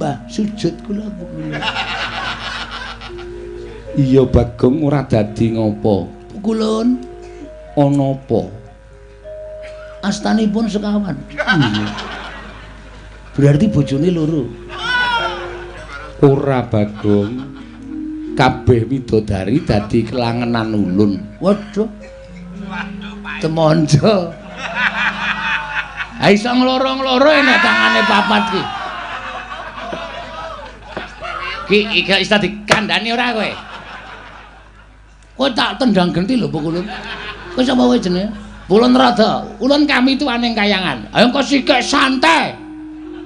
Mbah, sujud kula Pukulun. Iya Bagong ora dadi ngopo. Pukulun, ana apa? Astanipun sekawan. Iya. Berarti bojone loro. Ora Bagong. Kabeh widodari dadi kelangenan ulun. Waduh. Temonjo. Ha iso ngloro-ngloro nek tangane papat ki. Ki iki iso dikandhani ora kowe? Kowe tak tendang genti lho Pukulun. Kowe sapa kowe jenenge? Ulun Rada. Ulun kami tuaning kayangan. Ayo kok sikek santai.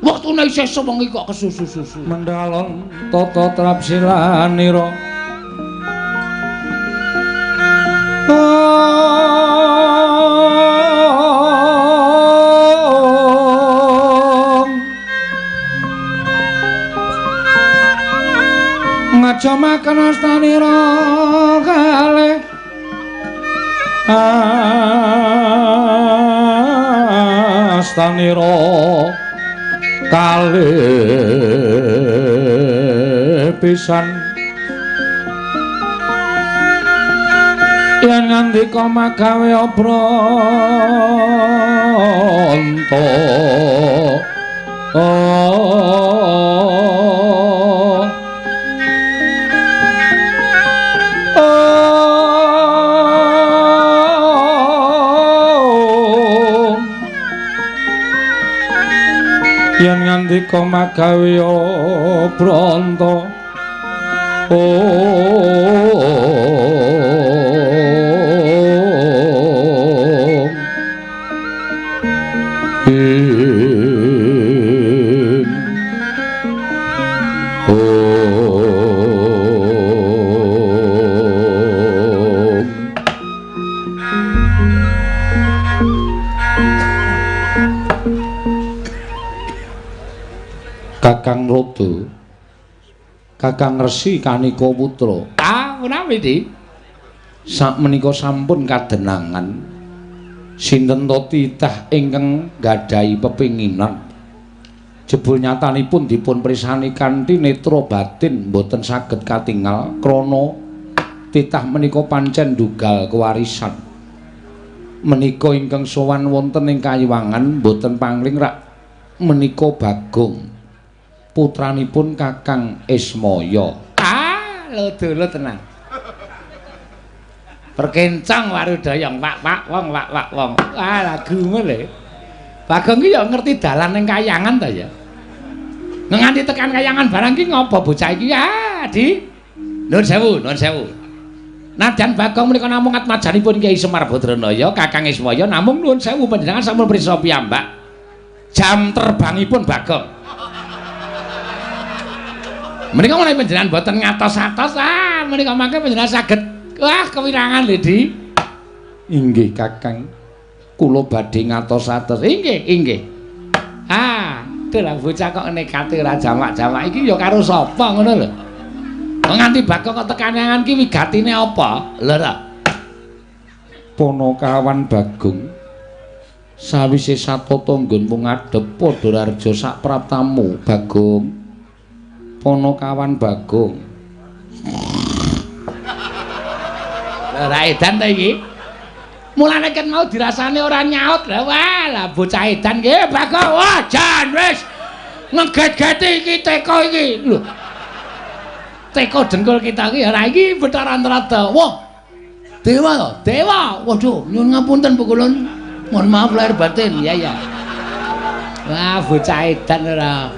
Wektune isih sewengi kok kesusu-susu. Mendalon tata trapsilanira. Ngajamaken astanira kalih astanira kalih pisan yen ngandika magawe obranta yen ngandika magawe obranta Kakang Rodo, Kakang Resi Kanika Putra. Ah, menawi Dik. Sakmenika sampun kadenangan. Sinten to titah ingkang nggadahi pepinginan. Jebul nyatanipun dipun prisani kanthi netra batin mboten saged katingal krana titah menika pancen ndugal kewarisan. Menika ingkang sowan wonten ing kayiwangan mboten pangling rak menika Bagong. Putranipun Kakang Ismaya. Ah, lho dulu tenang. Perkencang warudayang wak-wak wong wak-wak wong. Ah, lagu lho. Bagong ki ya ngerti dalan ning kayangan ta ya. Nganti tekan kayangan barang ki ngopo bocah iki? Ah, Di. Nuwun sewu, nuwun sewu. Nadyan Bagong menika namung atmajanipun Kyai Semar Badranaya, Kakang Ismaya namung nuwun sewu panjenengan sampun prisa piyambak. Jam terbangipun Bagong. Menika menawi panjenengan boten ngatos-atos, ah menika mangke panjenengan saged wah kewirangan lho, Di. Inggih, Kakang. Kula badhe ngatos-atos. Inggih, inggih. Ah, dalah bocah kok nekate ora jamak-jamak iki ya karo sapa ngono lho. Nganti Bagong kok tekan ki wigatine apa? Lho ta. Ponokawan Bagong sawise satata nggonmu ngadhep padha raja sak praptamu, Bagong. Ponokawan Bagong. Ora edan ta iki? Mulane ket mau dirasane ora nyaut. Lah wah, lah bocah edan ki Bagong. Wah, jan wis ngeget-geti iki teko iki. Lho. Teko dengkul kita iki ora iki Bathara Antarada. Wah. Dewa to? Dewa. Waduh, nyuwun ngapunten Pukulun. Mohon maaf lahir batin. Ya ya. Wah, bocah edan ora.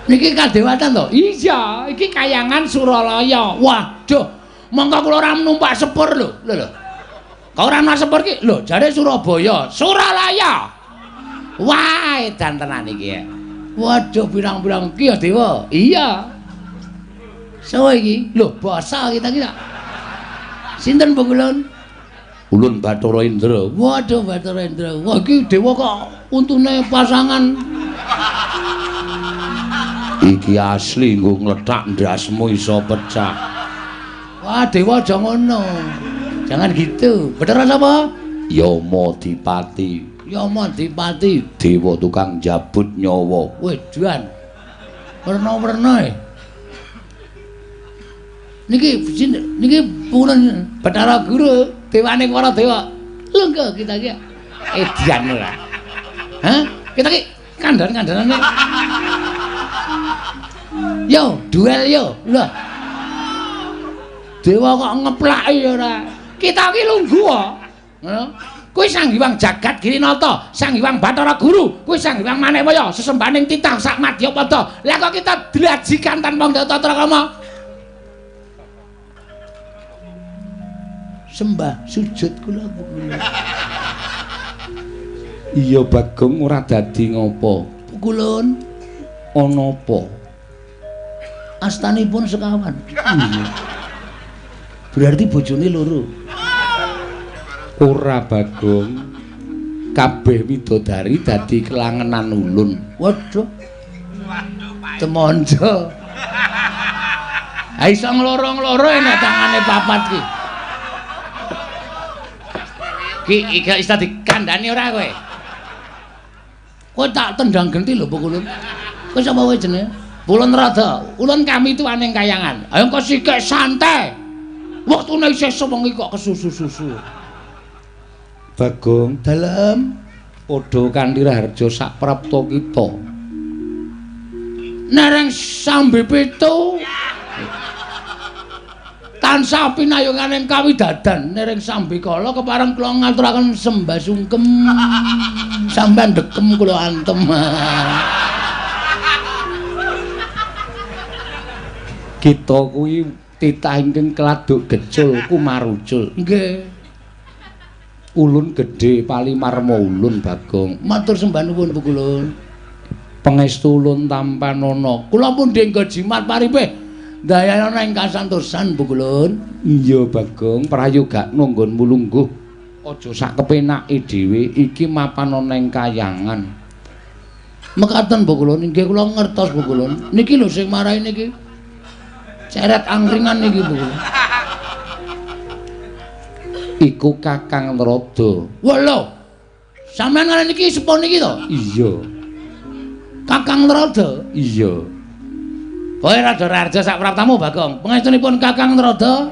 Niki kadewatan to? Iya, iki kayangan Suralaya. Waduh, mongko kula ora numpak sepur lho. Lho lho. Kok ora numpak sepur ki? Lho, jare Surabaya, Suralaya. Wah, edan tenan iki. Waduh, pirang-pirang iki ya dewa. Iya. Sawa iki? Lho, basa kita iki. Sinten Pukulun? Ulun Bathara Indra. Waduh, Bathara Indra. Wah, iki dewa kok untune pasangan. Iki asli nggo nglethak ndasmu iso pecah. Wah, dewa aja ngono. Jangan gitu. Bathara sapa? Yama Dipati. Yama Dipati. Dewa tukang jabut nyawa. Wedan. Werna-werna e. Niki niki purun Bathara Guru, dewane para dewa. Lungguh kita iki. Edian ora. Hah? Kita iki kandhan-kandhanane. Yo, duel yo. Lah. Dewa kok ngeplaki ora. Kita iki lungguh kok. Ngono. Kuwi Sang Hyang Jagat Girinata, Sang Hyang Bathara Guru, kuwi Sang Hyang Manikmaya, sesembahaning titah sak madyapada. Lah kok kita dlajikan tanpa tata krama? Sembah sujud kula kula. Iya Bagong ora dadi ngopo. Kulun ana apa? Astanipun sekawan. Iya. Berarti bojone loro. Ora Bagong. Kabeh widodari dadi kelangenan ulun. Waduh. Temonjo. Ha iso ngloro-ngloro enek tangane papat ki. Ki iki iso dikandhani ora kowe? Kowe tak tendang genti lho Pukulun. Kowe sapa kowe jenenge? Pulun Rada. Ulun kami tuaning kayangan. Ayo kok sikek santai. Wektune isih sewengi kok kesusu-susu. Bagong dalem padha kanthi raharja sak prapta kita. Nereng sambe pitu. Tansah pinayunganing kawidadan nereng sambikala kepareng kula ngaturaken sembah sungkem. Sampeyan dekem kula antem. Kita kuwi titah ingkang keladuk gecul kumarucul. Nggih. Ulun gedhe palimarma ulun Bagong. Matur sembah nuwun Pukulun. Pangestu ulun tampanana. Kula pun denggo jimat paripih. Dayana ing kasantosan Pukulun. Iya Bagong, prayogakno nggonmu lungguh. Aja sak kepenake dhewe, iki mapan ana ing kayangan. Mekaten Pukulun, inggih kula ngertos Pukulun. Niki lho sing marai niki. Ceret angkringan niki Pukulun. Iku Kakang Narada. Wah lho. Sampeyan ngene niki sepuh niki to? Iya. Kakang Narada? Iya. Kowe rada raharja sak praptamu Bagong. Pangestunipun Kakang Narada.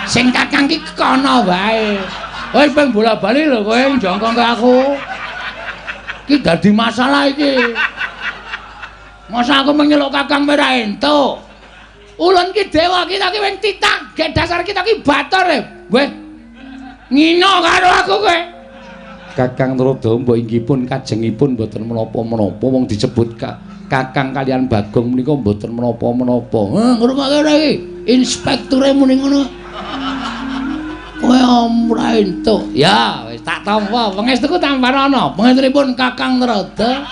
Sing kakang ki kono wae. Kowe ping bola-bali lho kowe njongkong ke aku. Ki dadi masalah iki. Masa aku menyeluk kakang ora entuk. Ulun ki dewa kita ki wing titah, gek dasar kita ki bator e. Weh. Ngino karo aku kowe. Kakang Narada mbok inggih pun kajengipun mboten menapa-menapa wong disebut Kakang kalian Bagong menika mboten menapa-menapa. Heh, ngrungokke ora iki? Inspekture muni ngono. Kowe ora entuk. Ya, wis tak tampa. Pangestuku tampanana. Pangestunipun Kakang Narada.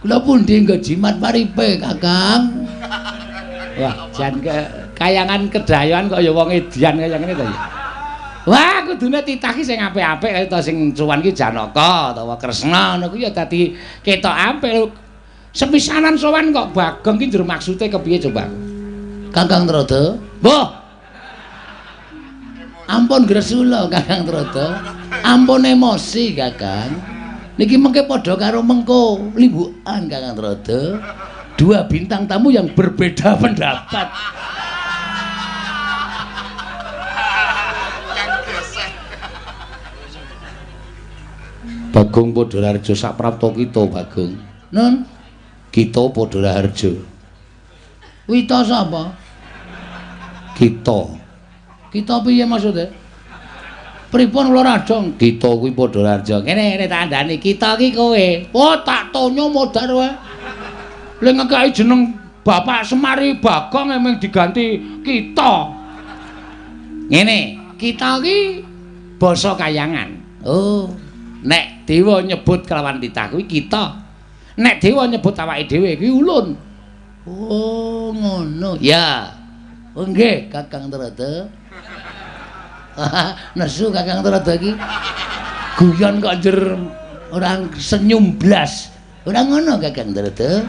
Kula pundi nggo jimat paripe, Kakang? Wah, jan kayangan kedayoan kok ya wong edian kaya ngene to ya. Wah, kudune titah ki sing apik-apik kaya ta sing cuwan ki Janaka utawa Kresna ngono kuwi ya dadi ketok apik. Sepisanan sowan kok Bagong ki njero maksude kepiye coba? Kakang Narada. Mbah. Ampun gresula Kakang Narada. Ampun emosi Kakang. Niki mengke padha karo mengko limbukan Kakang Narada. Dua bintang tamu yang berbeda pendapat. Bagong padha raharja sak prapta kita Bagong. Nun, kita padha raharja. Wita sapa? Kita. Kita piye maksude? Pripun kula radong? Kita kuwi padha raharja. Ngene ngene tak andani, kita ki kowe. Oh, tak tonyo modar wae. Le ngekeki jeneng Bapak Semari Bagong emang diganti kita. Ngene, kita ki basa kayangan. Oh, nek dewa nyebut kelawan titah kuwi kita. Nek dewa nyebut awake dhewe kuwi ulun. Oh, ngono. Ya. Oh nggih, Kakang Narada. Nesu Kakang Narada iki. Guyon kok njer ora senyum blas. Ora ngono Kakang Narada.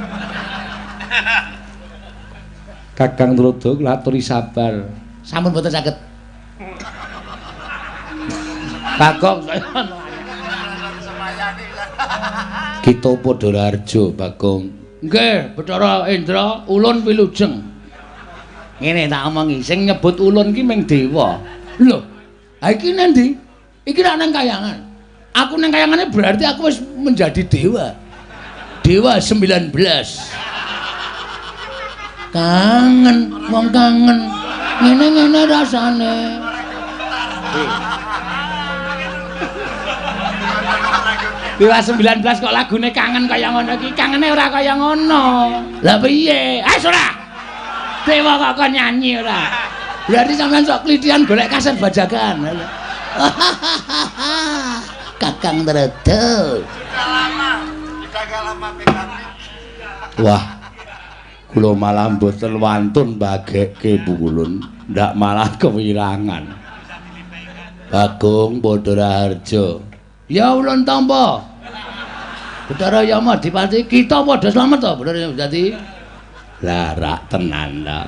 Kakang Narada kula aturi sabar. Sampun boten saged. Bagong saya Kita padha raharja Bagong. Nggih, Bathara Indra, ulun wilujeng. Ngene tak omongi, sing nyebut ulun ki ming dewa. Lho, ha iki nang ndi? Iki rak nang kayangan. Aku nang kayangane berarti aku wis menjadi dewa. Dewa 19. Kangen, wong kangen. Ngene-ngene rasane. Dewa 19 kok lagune kangen kaya ngono iki. Kangene ora kaya ngono. Lah piye? Ah ora. Dewa kok kon nyanyi ora. Berarti sampean sok klithian golek kaset bajakan. Kakang Trada. Wah. Kula malah mboten wantun bagekke Bu Ulun, ndak malah kewirangan. Bagong Padha Raharja. Ya ulun tampa. Bathara Yama Adipati, kita padha slamet to, Bathara Yama Adipati. Lah rak tenan ta.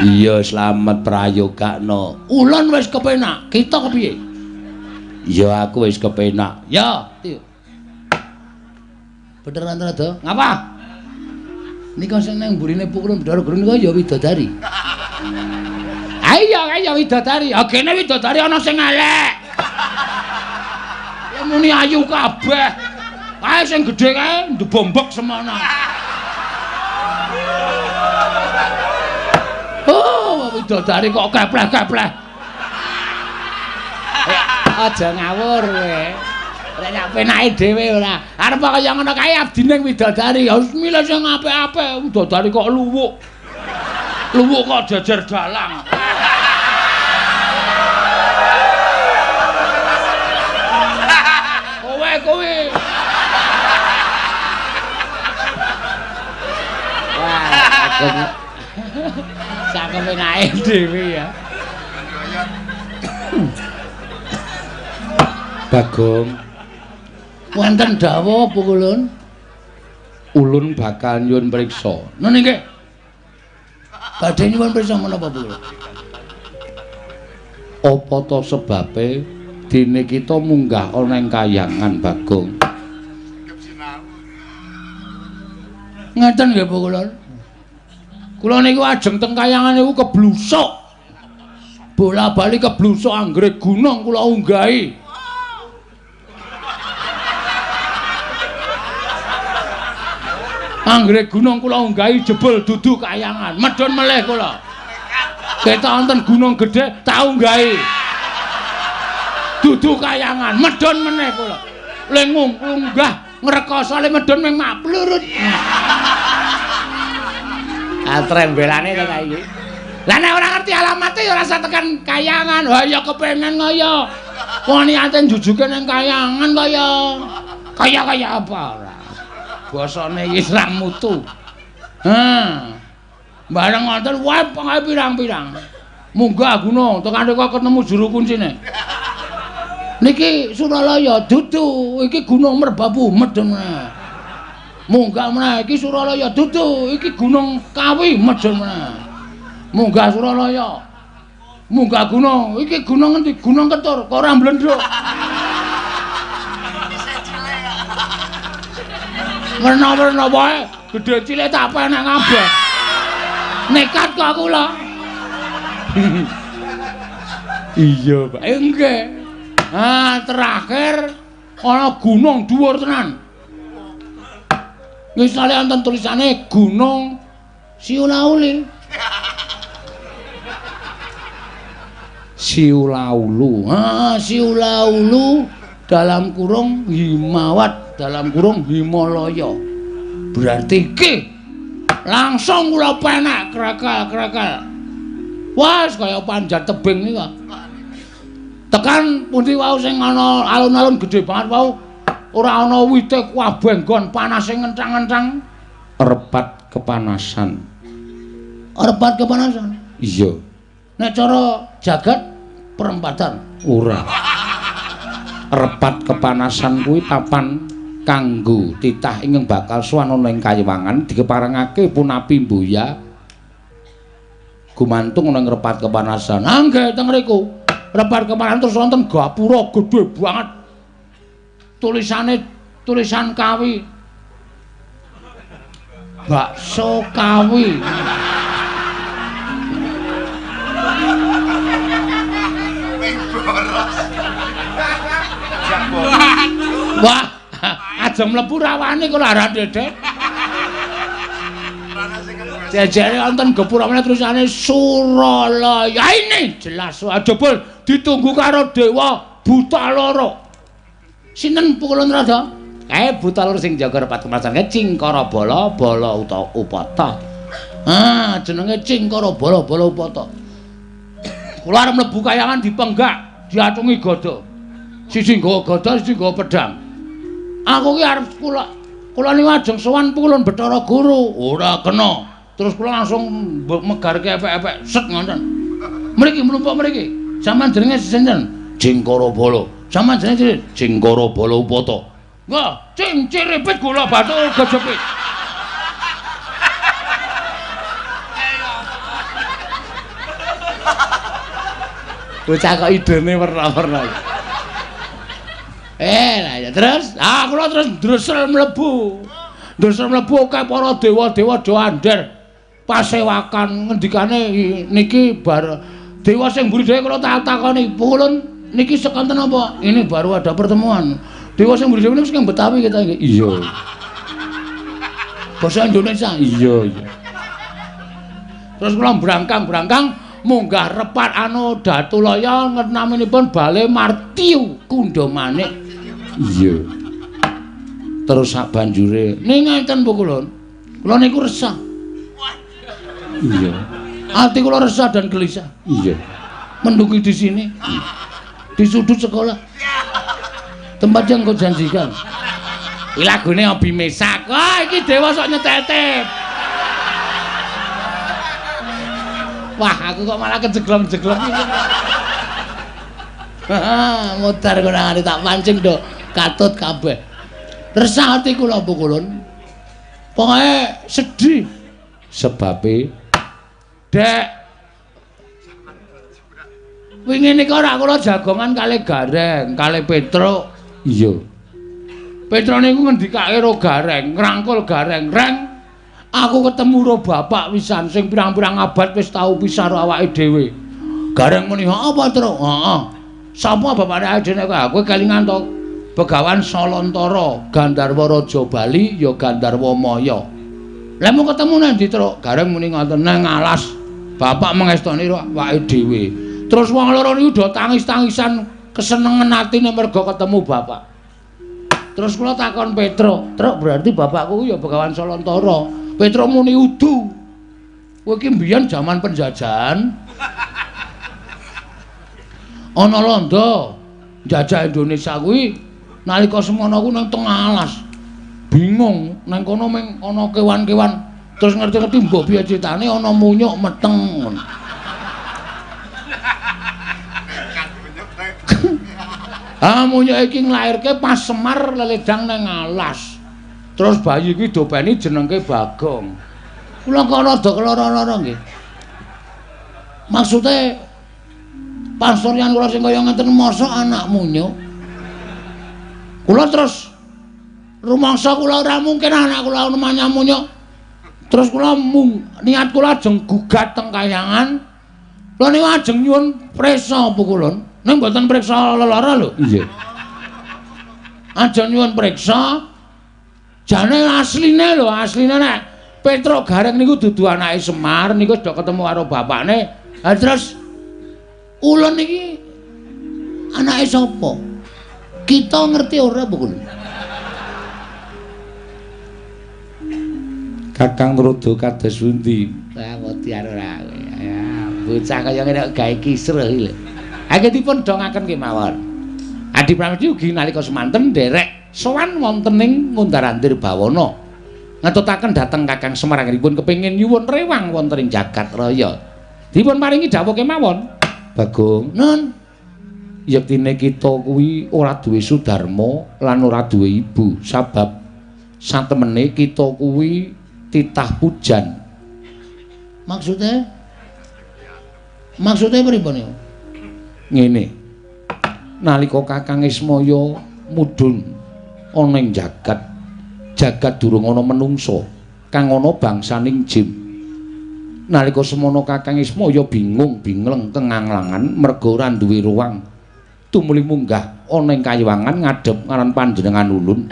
Iya slamet prayogakno. Ulun wis kepenak, kita kepiye? Ya aku wis kepenak. Ya, Bathara Trada, ngapa? Nika sing nang mburine pukulun Bathara Guru nika ya widodari. Ayo, ayo widodari. Ha kene widodari ana sing elek. Ya muni ayu kabeh. Kae sing gedhe kae ndebombok semono. Oh, widodari kok kepleh-kepleh. Aja ngawur kowe. Ora sak penake dhewe ora. Arep kaya ngono kae abdine widodari. Ya wis milih sing apik-apik. Widodari kok luwuk. Luwuk kok jejer dalang. Kowe kowe. Wah, sak penake dhewe ya. Bagong, wonten dawuh apa ulun? Ulun bakal nyuwun priksa. Nene nggih. Badhe nyuwun priksa menapa Bu? Apa ta sebabe dene kita munggah ana ing kayangan Bagong? Ngeten nggih Bu Kulon. Kula niku ajeng teng kayangan niku keblusuk. Bola-bali keblusuk anggere gunung kula unggahi. Anggere gunung kula unggahi jebul dudu kayangan, medhun melih kula. Ketok wonten gunung gedhe tak unggahi. Dudu kayangan, medhun meneh kula. Le ngunggah ngrekoso le medhun ming maplurut. Ah trembelane to ta iki. Lah nek ora ngerti alamate ya ora usah tekan kayangan. Wah ya kepengen kaya. Wong niate njujuke ning kayangan kaya. Kaya-kaya apa ora. Basane iki ra mutu. Ha. Bareng wonten wae pengae pirang-pirang. Munggah gunung tekan rika ketemu juru kuncine. Niki Suralaya dudu, iki Gunung Merbabu medhun meneh. Munggah meneh iki Suralaya dudu, iki Gunung Kawi medhun meneh. Munggah Suralaya. Munggah gunung, iki gunung endi? Gunung Ketur, kok ora mblendhuk. Werna-werna wae, gedhe cilik tak penek kabeh. Nekat kok kula. Iya, Pak. Nggih. Ah, terakhir ana gunung dhuwur tenan. Misale wonten tulisane Gunung Siulauli. Siulaulu. Ah, Siulaulu dalam kurung Himawat dalam kurung Himalaya. Berarti iki langsung kula penek krekel-krekel. Wah, kaya panjat tebing iki kok. Tekan pundi wau sing ana alun-alun gedhe banget wau ora ana wite kabeh nggon panase ngenthang-ngenthang. Repat kepanasan. Repat kepanasan? Iya. Nek cara jagat perempatan. Ora. Repat kepanasan kuwi papan kanggo titah ingkang bakal sowan ana ing kayiwangan dikeparengake punapi mbuya gumantung ana ing repat kepanasan. Ah nggih teng mriku. Repat kepanasan terus wonten gapura gedhe banget. Tulisane tulisan Kawi. Bakso Kawi. Wah, aja mlebu rawane kok lara dedet. Jejere wonten gepura meneh tulisane Suralaya. Ini jelas jebul ditunggu karo dewa buta loro. Sinten pukulun rada? Kae buta loro sing jaga repat kemasan Cingkara Bala Bala utawa Upata. Ah, jenenge Cingkara Bala Bala Upata. Kula arep mlebu kayangan dipenggak, diacungi gada. Siji nggawa gada, siji nggawa pedang. Aku ki arep kula niku ajeng sowan pukulun Bathara Guru. Ora kena. Terus kula langsung megarke epek-epek set ngoten. Mriki mlumpuk mriki. Sampeyan jenenge sinten? Cingkara Bala. Sampeyan jenenge sinten? Cingkara Bala Upata. Wah, cing ciripit gula batu gejepit. Bocah kok idene werna-werna. Lah ya terus, kula terus ndresel mlebu. Ndresel mlebu akeh para dewa-dewa do andher. Pasewakan ngendikane niki bar dewa sing mburi dhewe kula tak takoni, "Pukulun niki sekonten apa?" Ini baru ada pertemuan. Dewa sing mburi dhewe niku sing Betawi kita iki. Iya. Basa Indonesia. Iya, iya. Terus kula brangkang-brangkang munggah repat anu Datulaya naminipun Bale Martiu Kundha Manik. Iya. Terus sak banjure ning ngeten pukulun. Kula niku resah. Iya. Ati kula resah dan gelisah. Iya. Mendungi di sini. Di sudut sekolah. Tempat yang kau janjikan. Iki lagune Obi Mesak. Wah, iki dewa sok nyetetep. Wah, aku kok malah kejeglong-jeglong iki. Mutar konangane tak pancing do katut kabeh. Resah ati kula pukulun. Pokoke sedih. Sebabe Dek wingi nika ora kula jagongan kalih Gareng, kalih Petruk. Iya. Petruk niku ngendikake ro Gareng, ngrangkul Gareng, "Reng, aku ketemu ro bapak wisan sing pirang-pirang abad wis tau pisah ro awake dhewe." Gareng muni, "Apa, Truk?" "Heeh. Sapa bapake awake dhewe nek kowe kelingan to? Begawan Salantara, Gandharwa Raja Bali ya Gandharwa Maya." "Lah mau ketemu nang ndi, Truk?" Gareng muni ngoten, "Nang alas." Bapak mengestoni ro awake dhewe. Terus wong loro niku do tangis-tangisan kesenengan atine mergo ketemu bapak. Terus kula takon Petruk, "Truk, berarti bapakku ya Begawan Salantara." Petruk muni, "Udu. Kowe iki mbiyen jaman penjajahan. Ana londo njajah Indonesia kuwi nalika semono ku nang tengah alas. Bingung nang kono mung ana kewan-kewan. Terus ngerti-ngerti mbok piye critane ana munyuk meteng." Ah, munyuk iki nglairke pas Semar leledang nang alas. Terus bayi iki dopeni jenengke Bagong. Kula kok rada keloro-loro nggih. Maksude pasuryan kula sing kaya ngeten mosok anak munyuk. Kula terus rumangsa kula ora mungkin anak kula namanya munyuk. Terus kula niat kula ajeng gugat teng kayangan. Kula niku ajeng nyuwun priksa pukulun. Ning mboten priksa lelara lho. Iya. Ajeng nyuwun priksa. Jane asline lho, asline nek Petruk Gareng niku dudu anake Semar niku wis do ketemu karo bapakne. Ha terus ulun niki anake sapa? Kita ngerti ora pukulun? Kakang Rodo kados pundi? Wah, wedi ora. Ya, bocah kaya ngene kok gawe kisruh iki lho. Anggenipun dongaken kemawon. Adi Pramesti ugi nalika semanten nderek sowan wonten ing Ngundar-andir Bawana. Ngetutaken dhateng Kakang Semar anggenipun kepengin nyuwun rewang wonten ing jagat raya. Dipun paringi dawuh kemawon. Bagong, nun, yektine kita kuwi ora duwe sudarma lan ora duwe ibu, sabab satemene kita kuwi titah pujan. Maksudnya? Maksudnya pripun niku? Ngene. Nalika Kakang Ismaya mudhun ana ing jagat, jagat durung ana menungsa. kang ana bangsaning Jim. Nalika semono Kakang Ismaya bingung bingleng kenganglangan merga ora duwe ruang. Tumuli munggah ana ing kayiwangan ngadhep ngaran panjenengan ulun.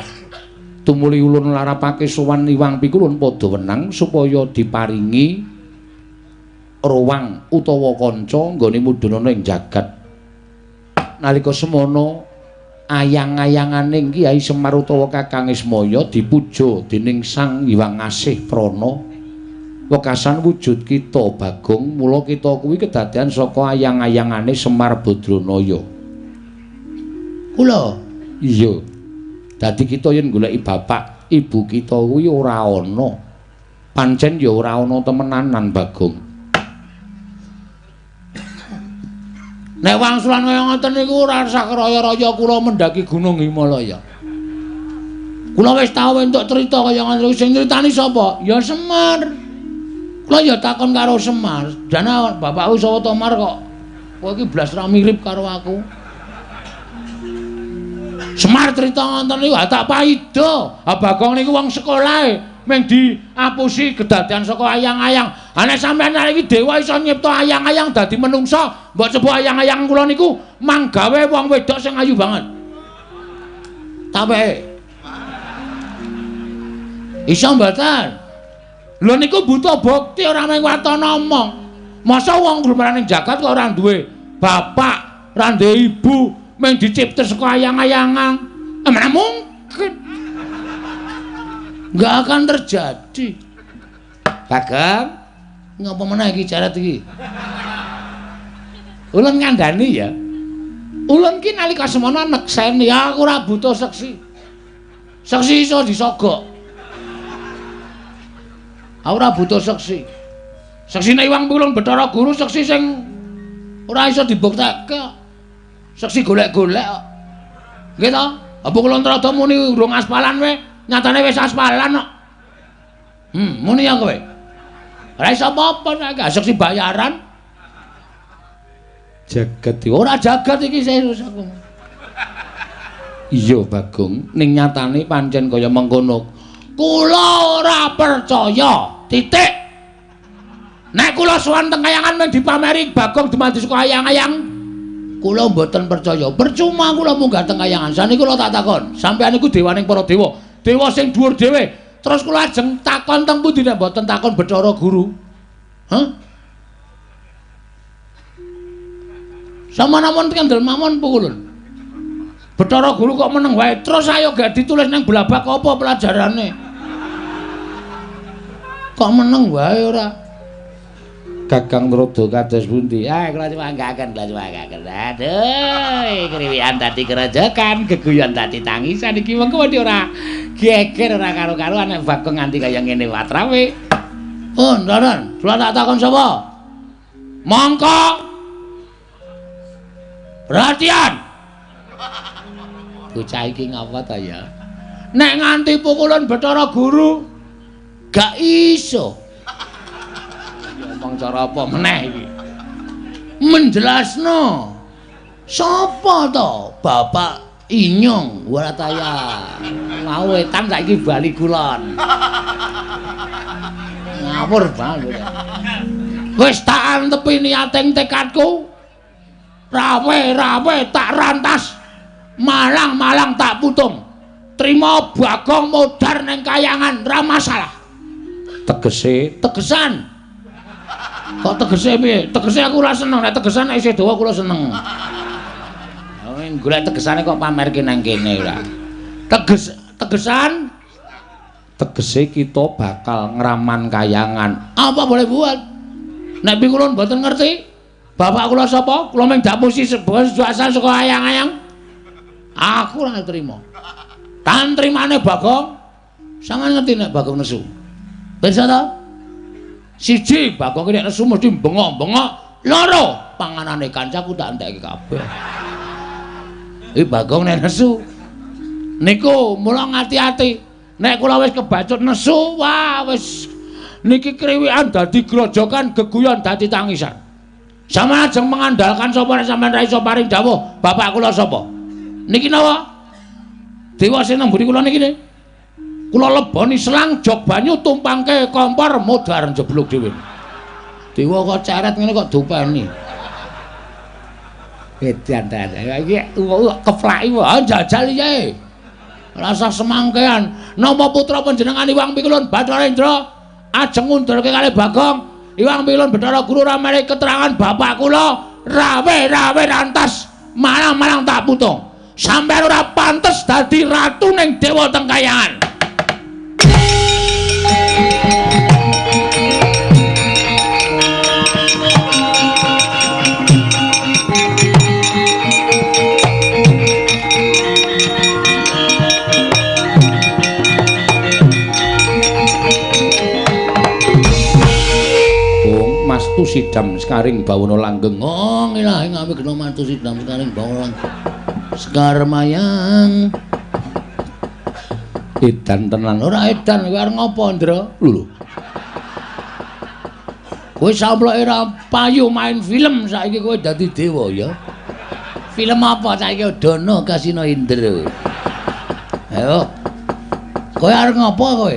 Tumuli ulun larapake sowan Iwang Pikulun padha wenang supaya diparingi ruang utawa kanca nggone mudhun ana ing jagat. Nalika semono ayang-ayangane Kyai Semar utawa Kakang Ismaya dipuja dening Sang Hyang Asih Prana. Wekasan wujud kita Bagong, mula kita kuwi kedadean saka ayang-ayangane Semar Badranaya. Kula iya. Dadi kita yen goleki bapak, ibu kita kuwi ora ana. Pancen ya ora ana temenanan Bagong. Nek wangsulan kaya ngoten niku ora usah raya-raya kula mendaki Gunung Himalaya. Kula wis tau entuk crita kaya ngoten niku, sing nyritani sapa? Ya Semar. Kula ya takon karo Semar, "Dana bapakku sapa to Mar kok kowe iki blas ra mirip karo aku?" Semar crita ngoten niku tak paida. Ha Bagong niku wong sekolahe mung diapusi kedadean saka ayang-ayang. Ha nek sampeyan iki dewa iso nyipta ayang-ayang dadi menungsa, mbok coba ayang-ayang kula niku manggawe wong wedok sing ayu banget. Tape. Iso mboten? Lho niku buta bukti ora mung watana omong. Masa wong glumaran ning jagat kok ora duwe bapak, ora duwe ibu, mung dicipta saka ayang-ayangan. Mana mungkin. Enggak akan terjadi. Bagong, ngapa meneh iki jarat iki? Ulun ngandani ya. Ulun ki nalika semono nekseni aku ora butuh seksi. Seksi iso disogok. Aku ora butuh seksi. Seksine Iwang Pulung Bathara Guru seksi sing ora iso dibuktekke. Seksi golek-golek kok. Nggih to? Apa kula nrada muni urung aspalan we? Nyatane wis aspalan kok. Muni ya kowe. Ora iso apa-apa nek seksi bayaran. Jagat ora jagat iki serius aku. Iya Bagong, ning nyatane pancen kaya mengkono. Kula ora percaya. Titik. Nek kula sowan teng kayangan men dipameri Bagong dumadi saka ayang-ayang, kula mboten percaya. Percuma kula munggah teng kayangan. Saniki kula tak takon, sampeyan niku dewaning para dewa. Dewa sing dhuwur dhewe. Terus kula ajeng takon teng pundi nek mboten takon Bathara Guru? Hah? Sampeyan kendel mawon pukulun. Bathara Guru kok meneng wae. Terus ayo gak ditulis nang blabak apa pelajarane? Kok meneng wae ora? Kakang Nrada kados pundi? Ah, kula nyuwanggaken, kula nyuwanggaken. Aduh, kriwikan dadi kerejekan, geguyon dadi tangisan iki mengko wedi ora geger ora karo-karuan nek Bagong nganti kaya ngene watrawe. Oh, Ndaren, kula tak takon sapa? Mongko. Perhatian. Bocah iki ngapa ta ya? Nek nganti pukulan Bathara Guru gak iso. Omong cara apa meneh iki? Menjelasno. Sapa to? Bapak Inyong ora taya. Mau wetan saiki bali kulon. Ngawur banget. Wis tak antepi niating tekadku. Rawe-rawe tak rantas. Malang-malang tak putung. Trima Bagong modar ning kayangan ra masalah. Tegese, tegesan. Kok tegese piye? Tegese aku ora seneng, nek tegesan nek isih dawa kula seneng. Golek tegesane kok pamerke nang kene ora. Tegesan tegese kita bakal ngraman kayangan. Apa boleh buat? Nek pikulun mboten ngerti, bapak kula sapa? Kula mung dapusi sebuah asal saka ayang-ayang. Aku ora trima. Tan trimane Bagong. Sampeyan ngerti nek Bagong nesu. Pirsa ta? Siji, Bagong nek nesu mesti bengok-bengok. Loro, panganane kancaku tak entekke kabeh. Iki Bagong nek nesu. Niku mula ngati-ati. Nek kula wis kebacut nesu, wah wis niki kriwikan dadi grojokan, geguyon dadi tangisan. Sampeyan ajeng mengandalkan sapa nek sampeyan ra iso paring dawuh, bapak kula sapa? Niki napa? Dewa sing nang mburi kula niki ne. Kula leboni selang jog banyu tumpangke kompor modar njeblug dhewe. Dewa kok ceret ngene kok dopeni. Edan ta. Iki keplaki wae jajal piye. Rasa semangkean. Napa putra panjenengan Iwang Pikulun Bathara Indra ajeng ngundurke kalih Bagong. Iwang Pikulun Bathara Guru ora menehi keterangan bapak kula rawe-rawe rantas malang-malang tak putung. Sampeyan ora pantes dadi ratu ning dewa teng kayangan. Mastu sidam sekaring bawana langgeng. Oh, ilahi ngawe gena mastu sidam sekaring bawana langgeng. Sekar mayang. Edan tenan. Ora edan kowe arep ngopo, Ndra? Lho. Kowe samploke ora payu main film saiki kowe dadi dewa ya. Film apa saiki Dono Kasino Indra. Ayo. Kowe arep ngopo kowe?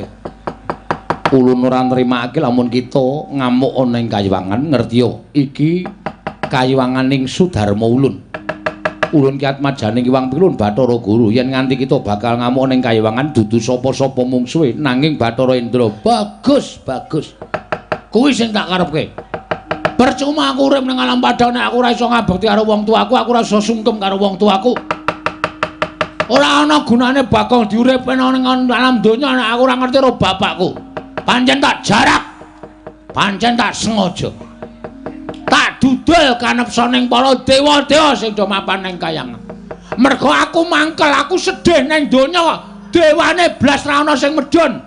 Ulun ora nrimake lamun kita ngamuk ana ing kayiwangan ngertiya iki kayiwanganing Sudarma ulun. Ulun ki atmajaning Iwang Pilun Bathara Guru yen nganti kita bakal ngamuk ana ing kayiwangan dudu sapa-sapa mungsuhe nanging Bathara Indra. Bagus, bagus. Kuwi sing tak karepke. Percuma aku urip ning alam padha nek aku ora iso ngabekti karo wong tuaku, aku ora iso sungkem karo wong tuaku. Ora ana gunane Bagong diuripne ning alam donya nek aku ora ngerti karo bapakku. Pancen tak jarak, pancen tak sengaja, tak dudul kanepsa ning para dewa-dewa sing do mapan ning kayangan. Mergo aku mangkel, aku sedih ning donya, dewane blas ra ana sing medhun.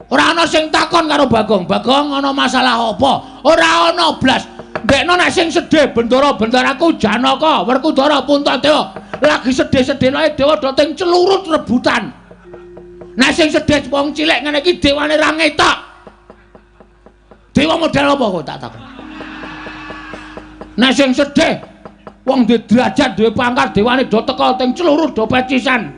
Ora ana sing takon karo Bagong. Bagong ana masalah apa? Ora ana blas. Ndekno nek sing sedih bendara-bendaraku Janaka, Werkudara, Puntadewa lagi sedih-sedih lae dewa do ting celurut rebutan. Nek sing sedih wong cilik ngene iki dewane ra ngetok. Dewa model apa kok tak takon. Nek sing sedih wong duwe derajat, duwe pangkat, dewane do teka ting celurut do pecisan.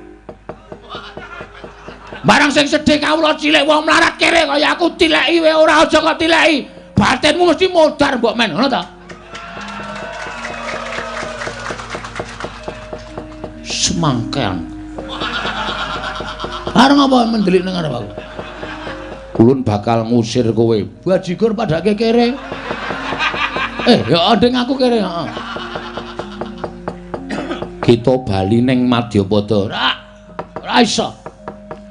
Barang sing sedih kawula cilik wong mlarat kere kaya aku tileki wae ora aja kok tileki. Batinmu mesti modar mbok men, ngono ta? Semangkean. Arep ngapa mendelik nang arep aku? Ulun bakal ngusir kowe. Bajigur padake kere. Ya nding aku kere, heeh. Kita bali ning Madyapada. Ora iso.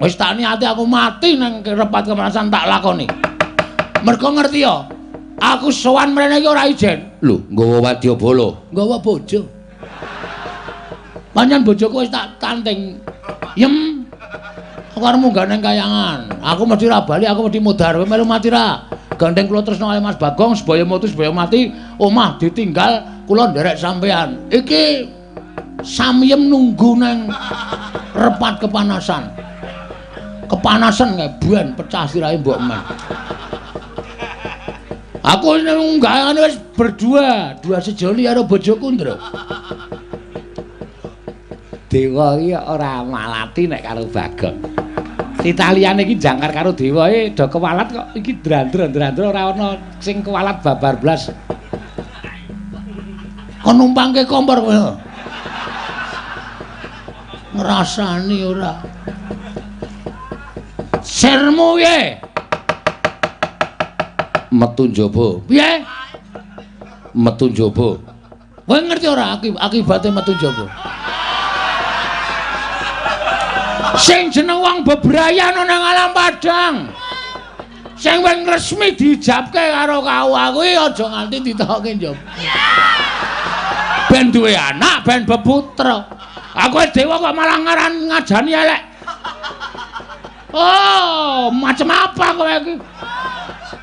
Wis tak niati aku mati nang repat kemerasan tak lakoni. Mergo ngerti ya, aku sowan mrene iki ora ijen. Lho, nggawa wadyabala, nggawa bojo. Pancen bojoku wis tak tanting. Yem. Aku arep munggah nang kayangan. Aku mesti ra bali, aku mesti modar. Kowe melu mati ra? Gandeng kula tresna kali Mas Bagong, sebaya mutu sebaya mati, omah ditinggal kula nderek sampean. Iki samyem nunggu nang repat kepanasan. Kepanasan kae ben pecah sirahe mbok men. Aku nang kayangan wis berdua, dua sejoli karo bojoku, Ndra. Dewa iki ora malati nek karo Bagong. Italiane iki jangkar karo dewa e do kewalat kok iki drandra-drandra ora ana sing kewalat babar blas. Kon numpangke kompor kowe. Ngrasani ora. Sirmu piye? Metu njaba. Piye? Metu njaba. Kowe ngerti ora akibate metu njaba? Sing jeneng wong bebrayan ana nang alam padang. Sing wis resmi diijabke karo KUA kuwi aja nganti ditokke njaba. Ben duwe anak, ben beputra. Aku dewa kok malah ngaran ngajani elek. Oh, macam apa kowe iki?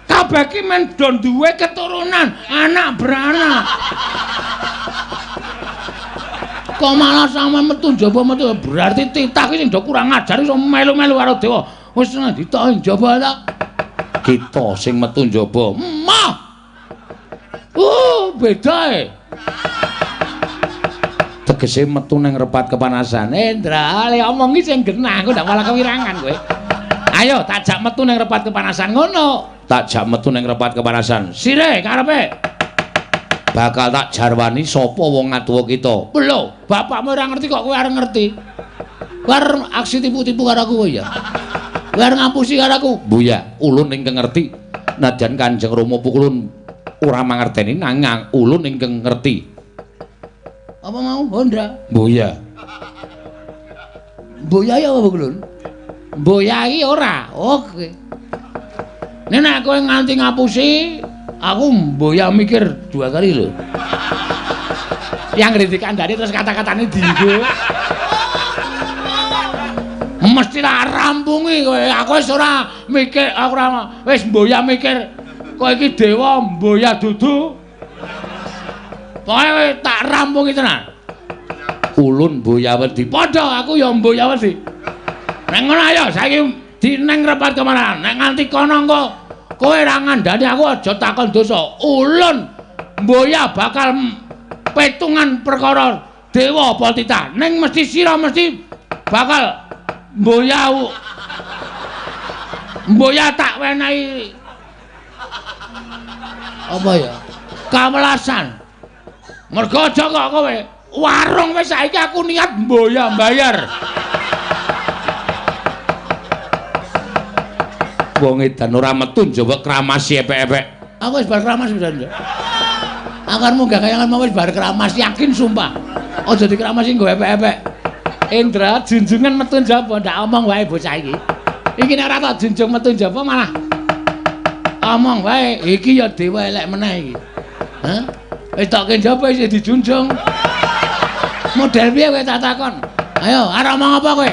Kabeh iki men do duwe keturunan, anak beranak. Kok malah sampe metu njaba metu berarti titah iki sing do kurang ajar iso melu-melu karo dewa. Wis ditoki njaba ta. Kita sing metu njaba. Mah. Beda e. Tegese metu nang repat kepanasan. Endra, le omongi sing genah, aku ndak malah kewirangan kowe. Ayo tak jak metu ning repat kepanasan ngono. Tak jak metu ning repat kepanasan. Sire karepe. Bakal tak jarwani sapa wong ngatuwa kita. Lho, bapakmu ora ngerti kok kowe arep ngerti. Kowe arep aksi tipu-tipu karo aku kowe ya. Kowe arep ngapusi karo aku. Buya, ulun ingkang ngerti. Najan Kanjeng Rama Pukulun ora mangerteni nanging ulun ingkang ngerti. Apa mau Honda? Buya. Buya ya apa Pukulun? Buya iki ora. Oke. Nek nek kowe nganti ngapusi, aku mboya mikir dua kali lho. Yang ngerti kandhane terus kata-katane dienggo. Mesti tak rampungi kowe. Aku wis ora mikir, aku ora wis mboya mikir kowe iki dewa mboya dudu. Pokoke tak rampungi tenan. Ulun mboya wedi. Padha aku ya mboya wedi. Nek ngono ayo saiki dineng repat kemana? Nek nganti kono engko kowe ora ngandhani aku aja takon dosa. Ulun mboya bakal petungan perkara dewa apa titah. Ning mesti sira mesti bakal mboya mboya tak wenehi apa ya? Kawelasan. Mergo aja kok kowe warung wis saiki aku niat mboya mbayar. Wong edan ora metu njaba kramasi epek-epek. Aku wis bar kramas pisan ya. Aku munggah kayangan mau wis bar kramas yakin sumpah. Aja dikramasi nggo epek-epek. Indra junjungan metu njaba ndak omong wae bocah iki. Iki nek ora tak junjung metu njaba malah omong wae. Iki ya dewa elek meneh iki. Hah? Wis tokke njaba isih dijunjung. Model piye kowe tak takon? Ayo, arep omong apa kowe?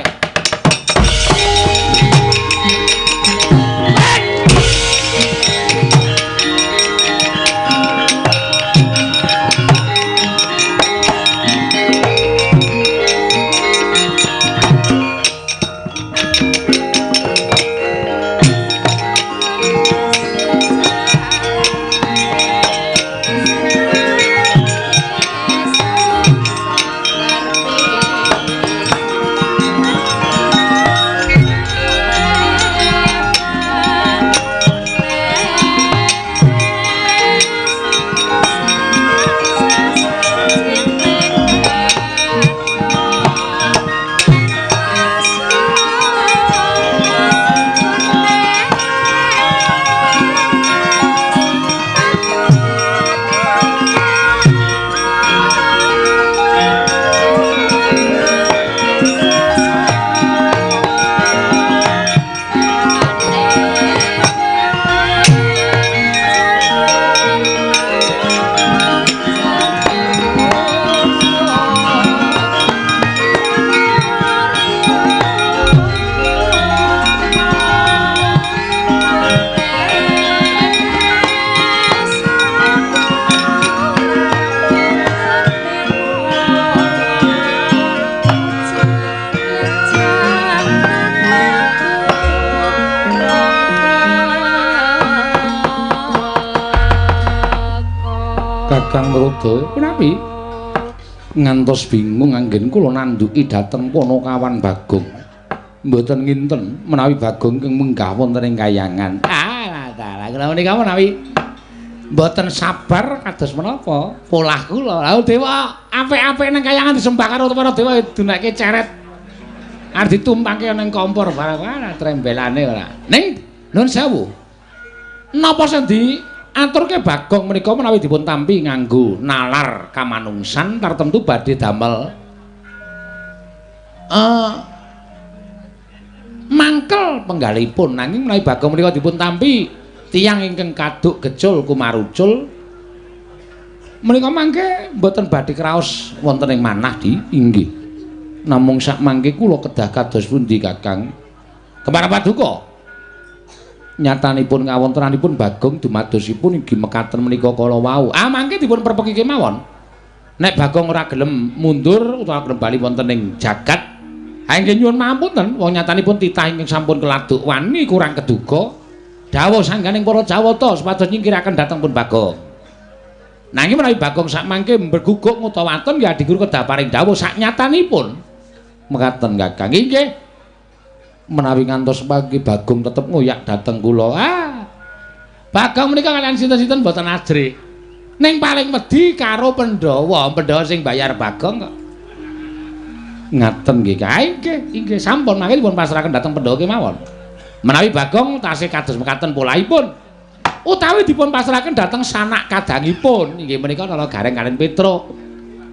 Kakang Rada, punapi ngantos bingung anggen kula nandhuki dhateng Panakawan Bagong. Mboten nginten menawi Bagong ingkang munggah wonten ing kayangan. Ah, dalah kula menika menawi mboten sabar kados menapa polah kula. Lha dewa apik-apik nang kayangan disembah karo para dewa dunake ceret. Arep ditumpangke nang kompor barang ora trembelane ora. Ning nuwun sewu. Napa sing diaturke Bagong menika menawi dipun tampi nganggo nalar kamanungsan tartemtu badhe damel mangkel penggalipun, nanging menawi Bagong menika dipun tampi tiyang ingkang kaduk gecul kumarucul menika mangke mboten badhe kraos wonten ing manah di inggih. Namung sak mangke kula kedah kados pundi Kakang? Kemara paduka. Nyatanipun kawontenanipun Bagong dumadosipun inggih mekaten menika kala wau. Ah mangke dipun perpeki kemawon. Nek Bagong ora gelem mundur utawa gelem bali wonten ing jagat, ha inggih nyuwun pangapunten, wong nyatanipun titah ingkang sampun keladuk wani kurang keduga. Dawuh sangganing para Jawata supados nyingkiraken dhateng pun Bagong. Nanging menawi Bagong sak mangke mberguguk ngutawaten ya Adiguru kedah paring dawuh sak nyatanipun. Mekaten Kakang. Inggih. Menawi ngantos pagi Bagong tetep ngoyak dhateng kula. Ah. Bagong menika kalian sinten-sinten mboten ajrih. Ning paling wedi karo Pandhawa, Pandhawa sing bayar Bagong kok. Ngaten nggih, kae nggih, inggih sampun mangke dipun pasrahaken dhateng Pandhawa kemawon. Menawi Bagong tasih kados mekaten polahipun utawi dipun pasrahaken dhateng sanak kadangipun inggih menika Nala Gareng kaliyan Petruk.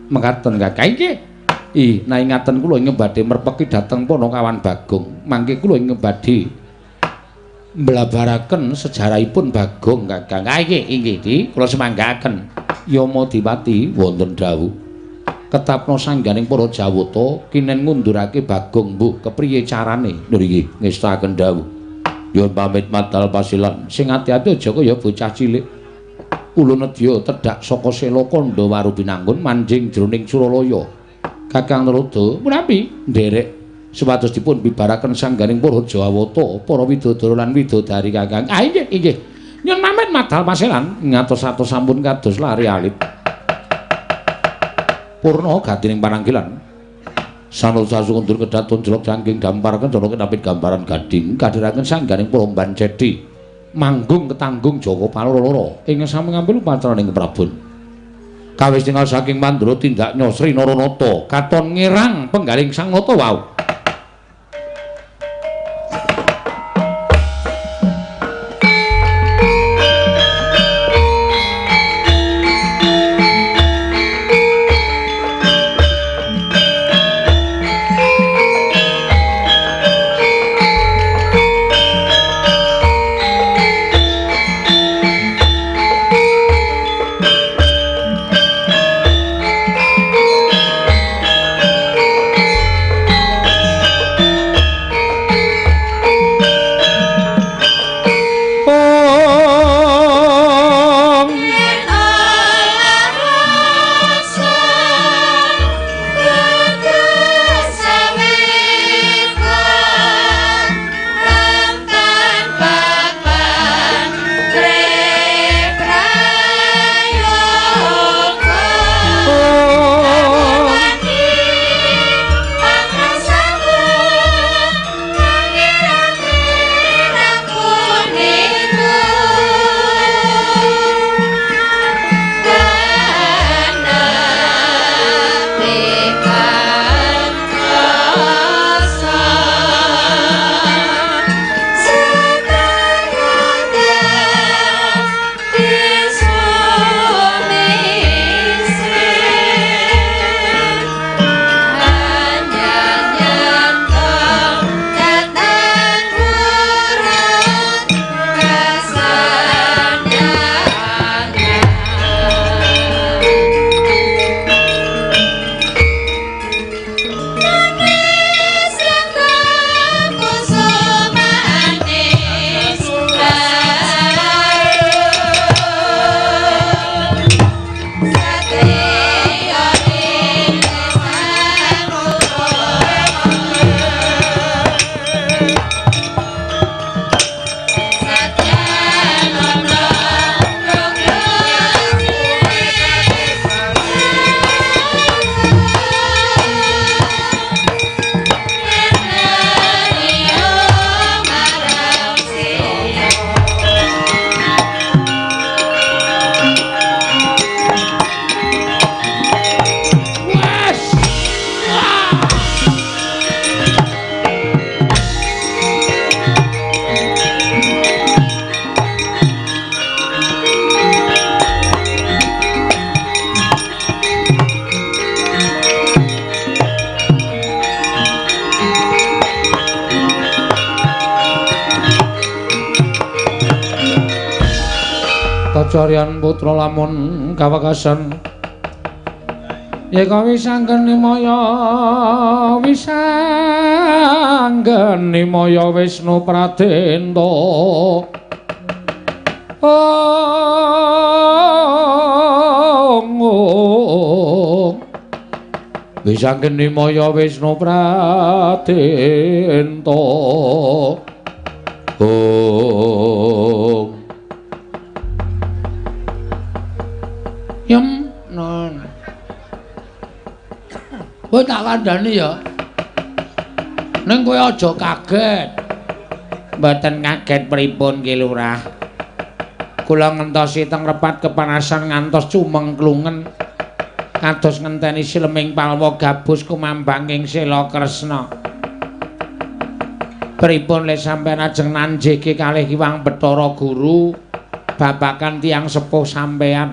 Mekaten Kakang nggih. Ih, nah ingaten kula ingkang badhe merpeki dhateng Panakawan Bagong. Mangke kula ingkang badhe mblabaraken sejarahipun Bagong Kakang. Ah nggih, inggih di kula semanggaken. Yama Dipati wonten dawuh. Ketapna sangganing para Jawata kinen ngundurake Bagong mbuh kepriye carane? Lho nggih, ngestakaken dawuh. Nyuwun pamit madal pasilan. Sing ati-ati aja kaya bocah cilik. Ulun nedya tedhak saka Sela Kandha Waru Binanggun manjing jroning Suralaya. Kakang Narada menawi nderek supados dipun bibaraken sangganing para Jawata, para widodara lan widodari Kakang. Ah inggih, inggih. Nyuwun pamit madal pasilan. Ngatos-atos sampun kados lari alit. Purna gatining pananggilan. Sanul sasundur kedaton jelok jangking dampar kencana ketapit gambaran gading kadhiraken sangganing para Bancedi. Manggung ketanggung Jaka Paloro ing sami ngambil upacaraning Prabon. Kawis tinggal saking Mandura tindak Nyosri Naranata katon ngirang penggaling Sang Nata wau. Kacarian putra lamun kawekasan yeka wisanggeni maya wisanggeni maya Wisnu Pradenta. Om wisanggeni maya Wisnu Pradenta. Om Yem non. Kowe tak kandhani ya. Ning kowe aja kaget. Mboten kaget pripun Ki Lurah? Kula ngentosi teng repat kepanasan ngantos cumeng klungen. Kados ngenteni sileming palwa gabus kumambanging Sela Kresna. Pripun le sampeyan ajeng nanjeke kalih Hyang Bathara Guru babakan tiyang sepuh sampeyan?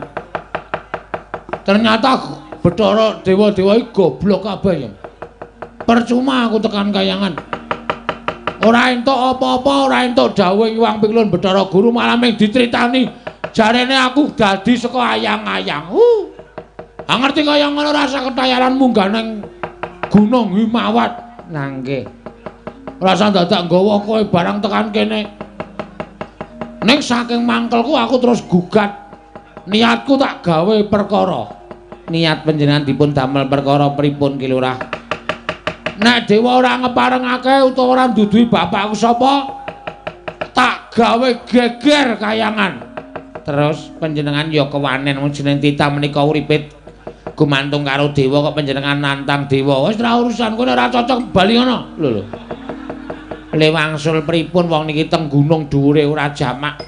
Ternyata Bathara dewa-dewa iki goblok kabeh ya. Percuma aku tekan kayangan. Ora entuk apa-apa, ora entuk dawuh Hyang Piklun Bathara Guru, malah mung dicritani jarene aku dadi saka ayang-ayang. Ah ngerti kaya ngono rasa ketayaran munggah nang Gunung Himawat. Nah nggih. Rasa dadak nggawa kowe barang tekan kene. Ning saking mangkelku aku terus gugat. Niatku tak gawe perkara. Niat panjenengan dipun damel perkara pripun Ki Lurah? Nek dewa ora ngeparengake utawa ora nduduhi bapakku sapa, tak gawe geger kayangan. Terus panjenengan ya kewanen wong jeneng titah menika uripe gumantung karo dewa kok panjenengan nantang dewa. Wis ora urusan kowe ora cocok bali ngono. Lho lho. Le wangsul pripun wong niki teng gunung dhuwure ora jamak.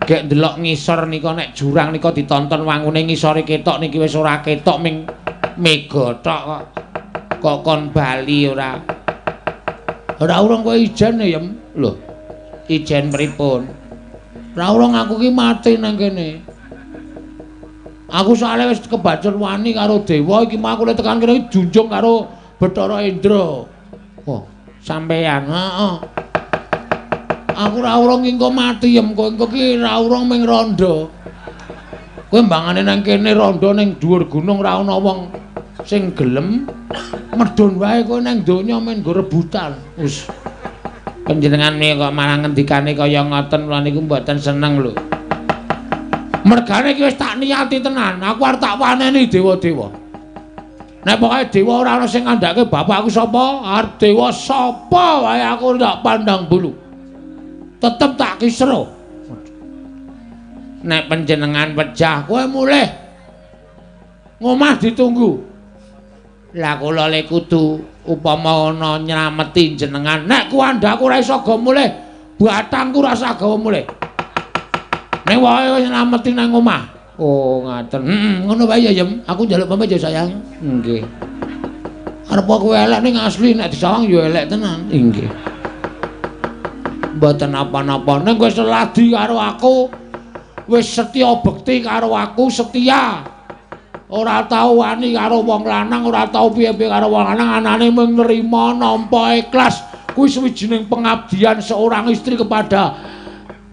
Gek ndelok ngisor nika nek jurang nika ditonton wangune ngisore ketok niki wis ora ketok ming mega tok kok. Kok kon bali ora. Ora urung kowe ijen ya, Yem. Lho. Ijen pripun? Ora urung aku ki mati nang kene. Aku soalnya wis kebacut wani karo dewa iki mau aku lek tekan kene junjung karo Bathara Indra. Wah, sampeyan. Heeh. Aku ora urung engko mati yem, kowe engko ki ora urung ming rondo. Kowe mbangane nang kene rondo ning dhuwur gunung ora ana wong sing gelem medhun wae kowe nang donya men nggo rebutan. Wis. Panjenengan kok malah ngendikane kaya ngoten kula niku mboten seneng lho. Mergane iki wis tak niati tenan, aku arep tak waneni dewa-dewa. Nek pokoke dewa ora ana sing ngandhake bapakku sapa, arep dewa sapa wae aku ndak pandang bulu. Tetep tak kisro. Nek panjenengan pejah kowe mulih. Ngomah ditunggu. Lah kula le kudu upama ana nylameti jenengan. Nek kuandhaku ora iso go mulih, batangku ora usah gawa mulih. Nek wae wis nylameti nang omah. Oh, ngaten. Heeh, ngono wae ya, Yem. Aku njaluk pamit ya, sayang. Nggih. Arep kowe elek ning asli nek disawang ya elek tenan. Nggih. Mboten napa-napa. Ning kowe seladi karo aku, wis setya bekti karo aku, setia. Ora tau wani karo wong lanang, ora tau piye-piye karo wong lanang, anane mung nrima nampa ikhlas. Kuwi suwijining pengabdian seorang istri kepada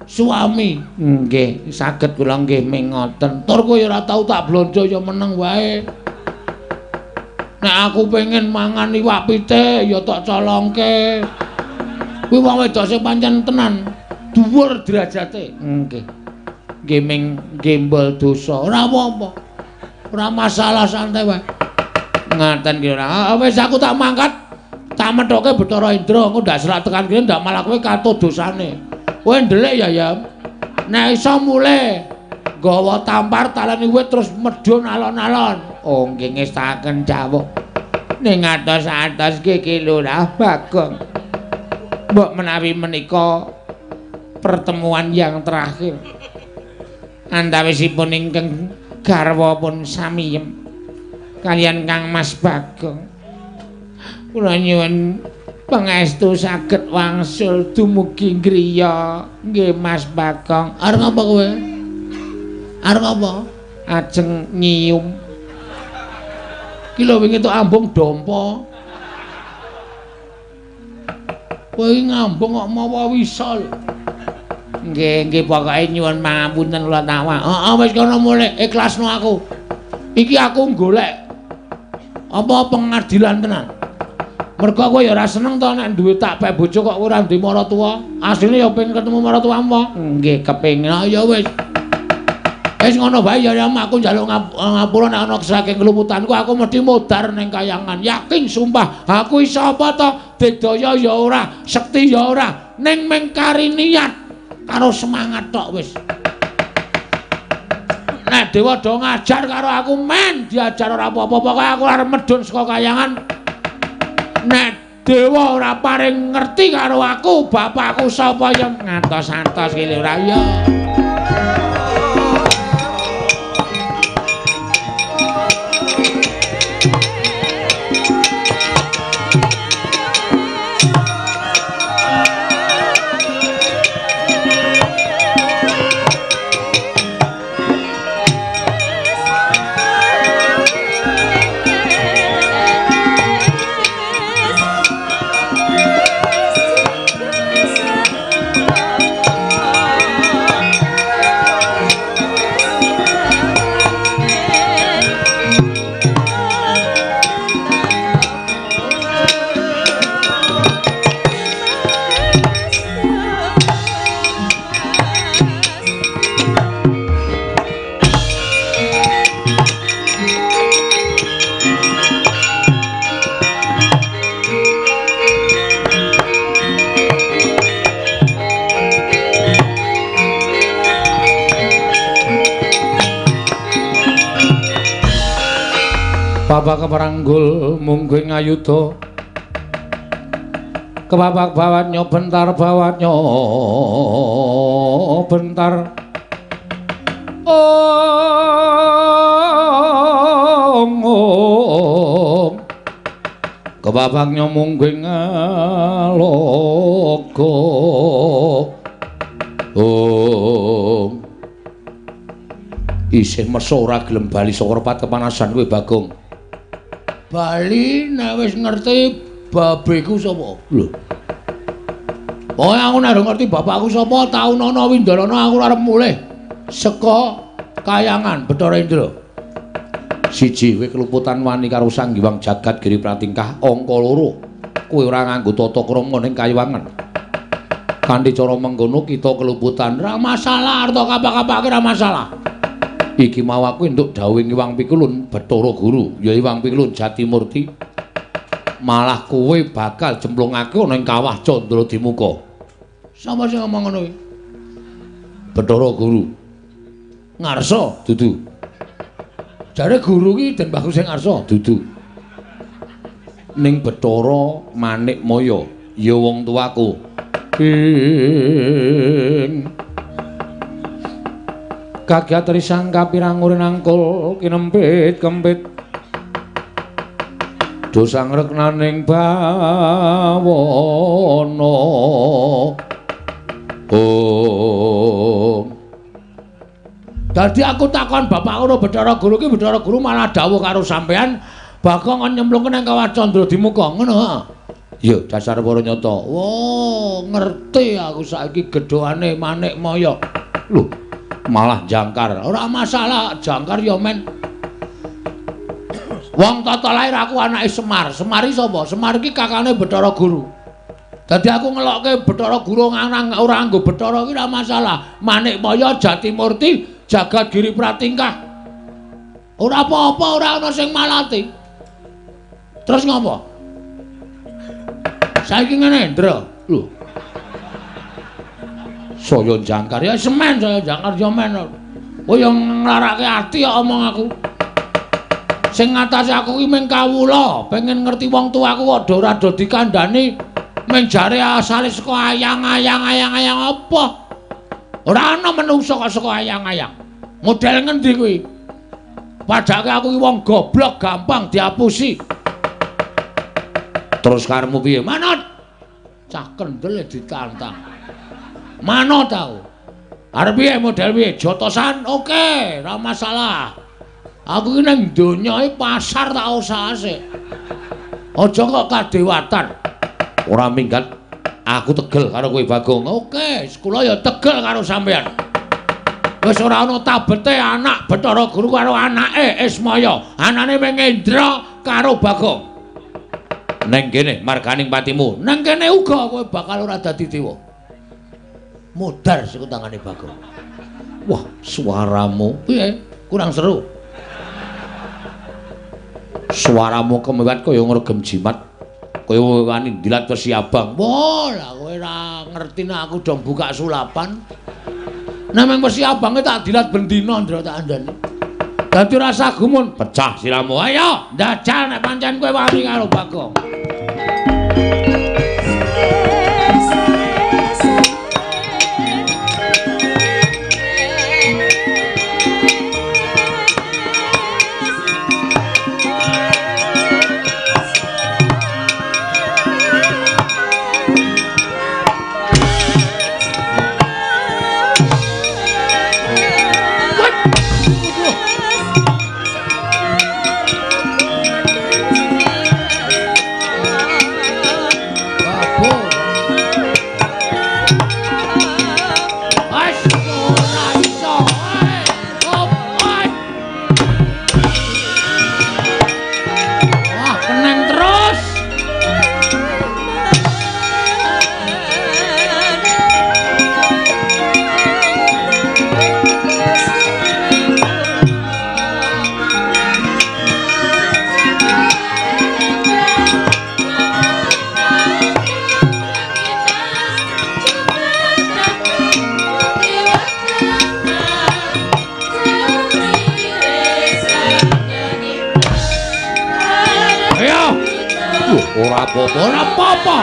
suami. Nggih, saged kula nggih ming ngoten. Tur kowe ora tau tak blonjo ya meneng wae. Nek aku pengen mangan iwak pitik ya tak colongke. Kuwi wong wedok sing pancen tenan dhuwur derajate. Nggih. Nggih ming gembol dosa. Ora apa-apa. Ora masalah, santai wae. Ngaten ki ora. Wis aku tak mangkat. Tak methoke Bathara Indra, engko ndak selak tekan kene ndak malah kowe katut dosane. Kowe ndelik ya, ya. Nek iso mulih nggawa tampar taleni wit terus medhun alon-alon. Oh nggih ngestaken dawuh. Ning atos-atos nggih Ki Lurah Bagong. Mbok menawi menika pertemuan yang terakhir. Antawisipun ingkang garwa pun samiyem kaliyan Kang Mas Bagong. Kula nyuwun pangestu saged wangsul dumugi griya nggih Mas Bagong. Arep apa kowe? Arep apa? Ajeng nyium. Ki lho wingi tok ambung dompa. Kowe iki ngambung kok mawa wisa lho. Nggih, nggih pokoke nyuwun pangapunten kula tawa. Heeh, wis kono mulih ikhlasno aku. Iki aku golek apa pengadilan tenan. Mergo kowe ya ora seneng to nek duwe tak pek bojo kok ora duwe maratuwa. Asline ya pengen ketemu maratuwamu. Nggih, kepengin. Ya wis. Wis ngono wae ya aku njaluk ngapura nek ana saking kelumutanku aku mesti modar ning kayangan. Yakin sumpah, aku iso apa to? Digdaya ya ora, sekti ya ora, ning mung kari niat karo semangat tok wis. Nek dewa do ngajar karo aku men diajar ora apa-apa, pokoke aku arep medhun saka kayangan. Nek Dewa ora paring ngerti karo aku bapakku sapa ya ngantos-antos ki ora ya. Bapak keperanggul mungguing ayuda kepapak bawatnya bentar bawatnya bentar ong ong kepapaknya mungguing aloga ong isih meso ora gelem bali saka repat kepanasan kowe Bagong. Bali nek wis ngerti babeku sapa? Lho. Pokoke aku nek ngerti bapakku sapa, taunana windarana aku arep mulih saka kayangan Bathara Indra. Siji, kowe keluputan wani karo Sang Hyang Jagat Giri Pratingkah. Angka loro, kowe ora nganggo tata krama ning kayangan. Kanthi cara mengkono kita keluputan. Ora masalah, arta kapak-kapake ora masalah. Iki mau aku entuk dawuhing Hyang Pikulun Bathara Guru, ya Hyang Pikulun Jatimurti. Malah kowe bakal jemplungake ana ing kawah Candra Dimuka. Sapa sing ngomong ngono kuwi? Bathara Guru. Ngarsa dudu. Jare guru ki Den Bagus sing ngarsa dudu. Ning Bathara Manikmaya ya wong tuaku. Ing kagiat risang kapirang nangkul kinempit kempit dosang reknaning bawana. Oh. Dadi aku takon bapakku karo Bathara Guru ki, Bathara Guru malah dawuh karo sampean Bagong kon nyemplungke nang kawah Candra Dimuka ngono ha. Ya dasar para nyata. Wah, ngerti aku saiki gedhoane Manikmaya. Lho, malah jangkar. Ora masalah, jangkar ya men. Wong tata lahir aku anake Semar. Semar iki sapa? Semar iki kakane Bathara Guru. Dadi aku ngelokke Bathara Guru nang ora nganggo Bathara iki ora masalah. Manikmaya Jatimurti Jagat Giri Pratingkah. Ora apa-apa, ora ana sing malati. Terus ngopo? Saiki ngene, Ndra. Lho. Saya jangkar ya semen, saya jangkar ya men. Kowe yo nglarake ati kok omong aku. Sing ngatasi aku ki mung kawula, pengen ngerti wong tuaku kok ora do dikandhani mung jare asale saka ayang-ayang apa. Ora ana menungsa kok saka ayang-ayang. Model ngendi kuwi? Padake aku ki wong goblok gampang diapusi. Terus karepmu piye? Manut. Cah kendel ditantang. Manut aku. Arep piye model piye? Jotosan oke, ora masalah. Aku ki nang donya iki pasar tak usahase. Aja kok kadewatan. Ora minggat. Aku tegel karo kowe Bagong. Oke, kula ya tegel karo sampean. Wis ora ana tabete anak Bathara Guru karo anake Ismaya. Anane mung Indra karo Bagong. Neng kene marganing patimu. Neng kene uga kowe bakal ora dadi dewa. Modar saka tangane Bagong. Wah, suaramu piye? Kurang seru. Suaramu kemewat kaya ngregem jimat. Kaya wani ndilat wesi abang. Wah, lah kowe ora ngerti nek aku do buka sulapan. Nek mung wesi abange tak dilat ben dina Ndra tak andani. Dadi rasa gumun, pecah siramu. Ayo, njajal nek pancen kowe wani karo Bagong. Ora apa-apa, ora apa-apa.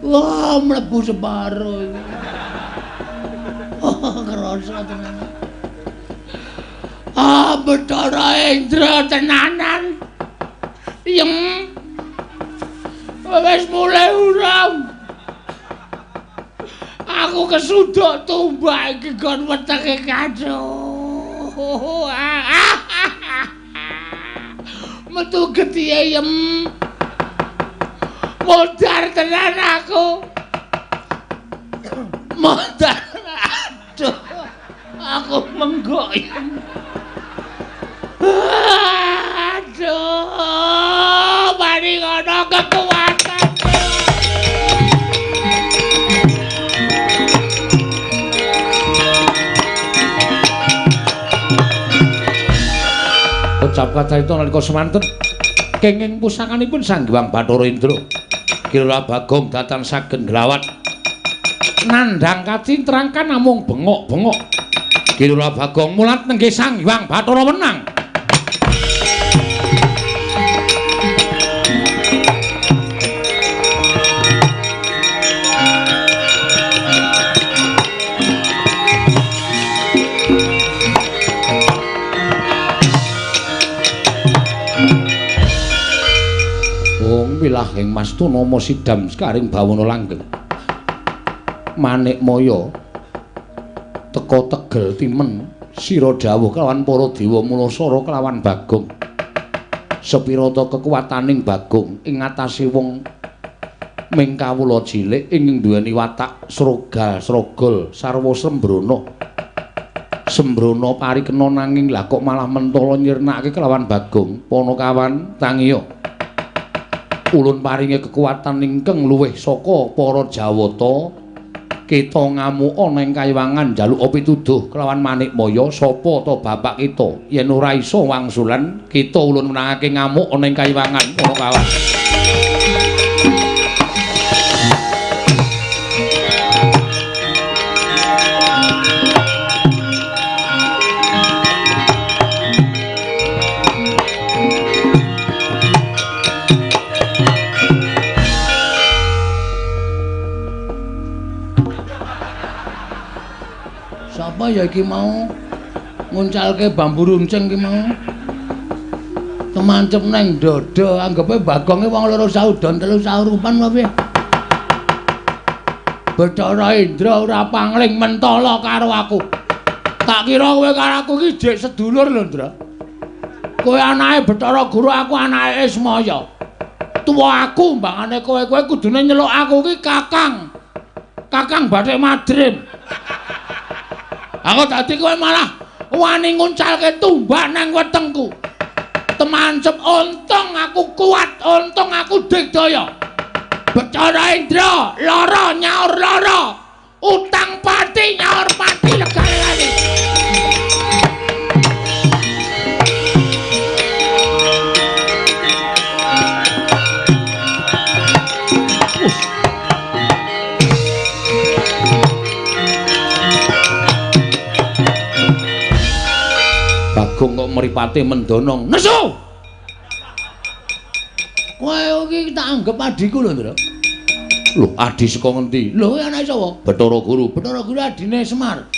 Wah, mlebu separo iki. Oh, kerasa tenan. Ah, Bathara Indra tenanan. Yem. Wis mulai uram. Aku kesuduk tumbak iki gon wetenge kaco. Metu getihe yem. Modar tenan aku. Modar. Aduh. Aku menggok. Aduh, mari ngono kekuatan. Ucap kacarita nalika semanten kenging pusakanipun Sang Hyang Bathara Indra. Kira Bagong datan sagen glawat nandhang kacintrang kan namung bengok-bengok. Kira Bagong mulat nenggih Sang Hyang Bathara wenang. Wilahing mastuna sidam sekaring bawana langgeng. Manik maya teka tegel timen sira dawuh kelawan para dewa mulasara kelawan Bagong. Sepirata kekuwataning Bagong ing ngatasé wong ming kawula cilik ing duweni watak srogal srogol sarwa sembrana. Sembrana parikena nanging lah kok malah mentala nyirnake kelawan Bagong. Panakawan tangiya. Ulun paringi kekuatan ingkang luwih saka para Jawata. Kita ngamuka nang kayiwangan njaluk pituduh kelawan Manikmaya sapa ta bapak kita. Yen ora iso wangsulan kita ulun menangake ngamuk nang kayiwangan Panakawan. Sapa ya iki mau nguncalke bambu runcing iki mau? Temancep nang dada, anggepe Bagonge wong loro saudon telu saurupan apa piye? Bathara Indra ora pangling mentala karo aku. Tak kira kowe karo aku iki jek sedulur lho, Ndra. Kowe anake Bathara Guru, aku anake Ismaya. Tuwa aku mbangane kowe, kowe kudune nyeluk aku iki Kakang. Kakang Bathik Madrim. Aku dadi kowe malah wani nguncalke tumbak nang wetengku. Temancep untung aku kuat, untung aku digdaya. Bathara Indra lara nyaur lara, utang pati nyaur pati legane. Bagong kok mripate mendonong. Nesu. Kowe iki tak anggep adhiku lho, Ndra. Lho, adhi saka ngendi? Lho, kowe anake sapa? Bathara Guru. Bathara Guru adine Semar.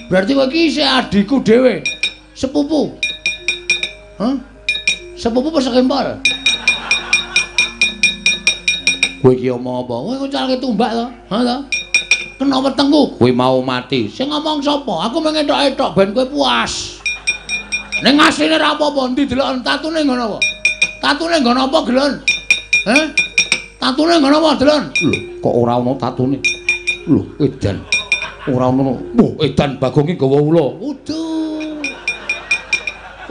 Berarti kowe iki isih adhiku dhewe. Sepupu. Hah? Sepupu apa sekempol? Kowe iki omong apa? Kowe nguncalke tumbak to? Ha to? Kena wetengku, kowe mau mati. Sing ngomong sapa? Aku mung entok-entok ben kowe puas. Ning asline ora apa-apa, endi deloken tatune ngono apa? Tatune nggon apa gelon? Heh? Tatune nggon apa delon? Lho, kok ora ana tatune? Lho, edan. Ora ana. Wah, edan Bagong iki gawa ula. Udu.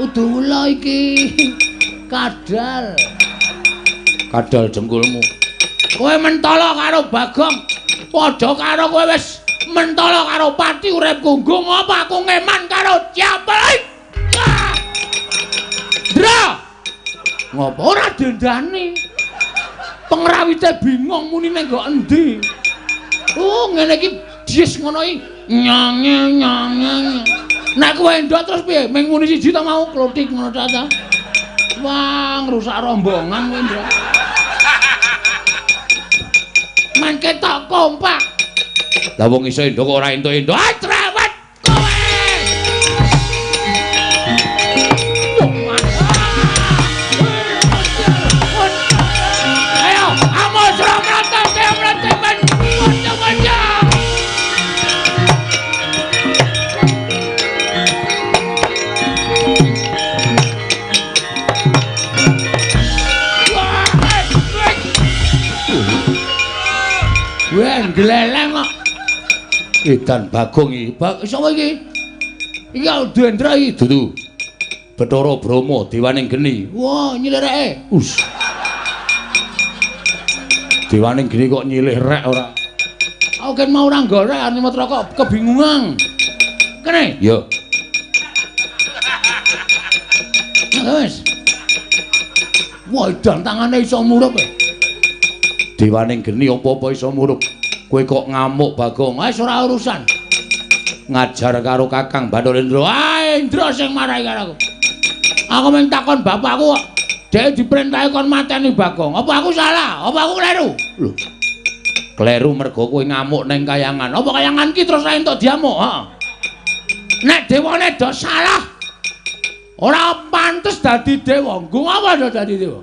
Udu ula iki. Kadal. Kadal jengkulmu. Kowe mentala karo Bagong. Padha karo kowe wis mentala karo pati uripku. Nggo ngapa aku ngeman karo Ciapel? Ndra. Ngapa ora dendane? Pengrawite bingung muni ning nggo endi. Oh, ngene iki jis ngono iki. Nyange nyange. Nek kowe endok terus piye? Ming muni siji ta mau klothik ngono ta ta. Wah, ngrusak rombongan kowe, Ndra. Man ketok kompak. Lah wong iso endok kok ora entuk-entuk. Ah, trawat kowe. Ayo, amos ramrata ramrata men. Waca-waca. Wah, gleleng kok. Edan Bagong iki. Sapa iki? Iki Dendra iki dudu. Bathara Brahma dewaning geni. Wah, nyilih reke. Us. Dewaning geni kok nyilih rek ora. Aku kan mau ora nggorek arep kok kebingungan. Kene? Ya. Nah, wis. Wah, edan tangane iso murup. Dewaning geni apa-apa iso murup. Kowe kok ngamuk Bagong? Wis ora urusan. Ngajar karo Kakang Bathara Indra. Ah, Indra sing marahi karo aku. Aku mung takon bapakku kok dhek diperintahi kon mateni Bagong. Apa aku salah? Apa aku kleru? Lho. Kleru mergo kowe ngamuk ning kayangan. Apa kayangan ki terus ra entuk diamuk? Heeh. Nek dewane do salah, ora pantes dadi dewa. Nggo apa do dadi dewa?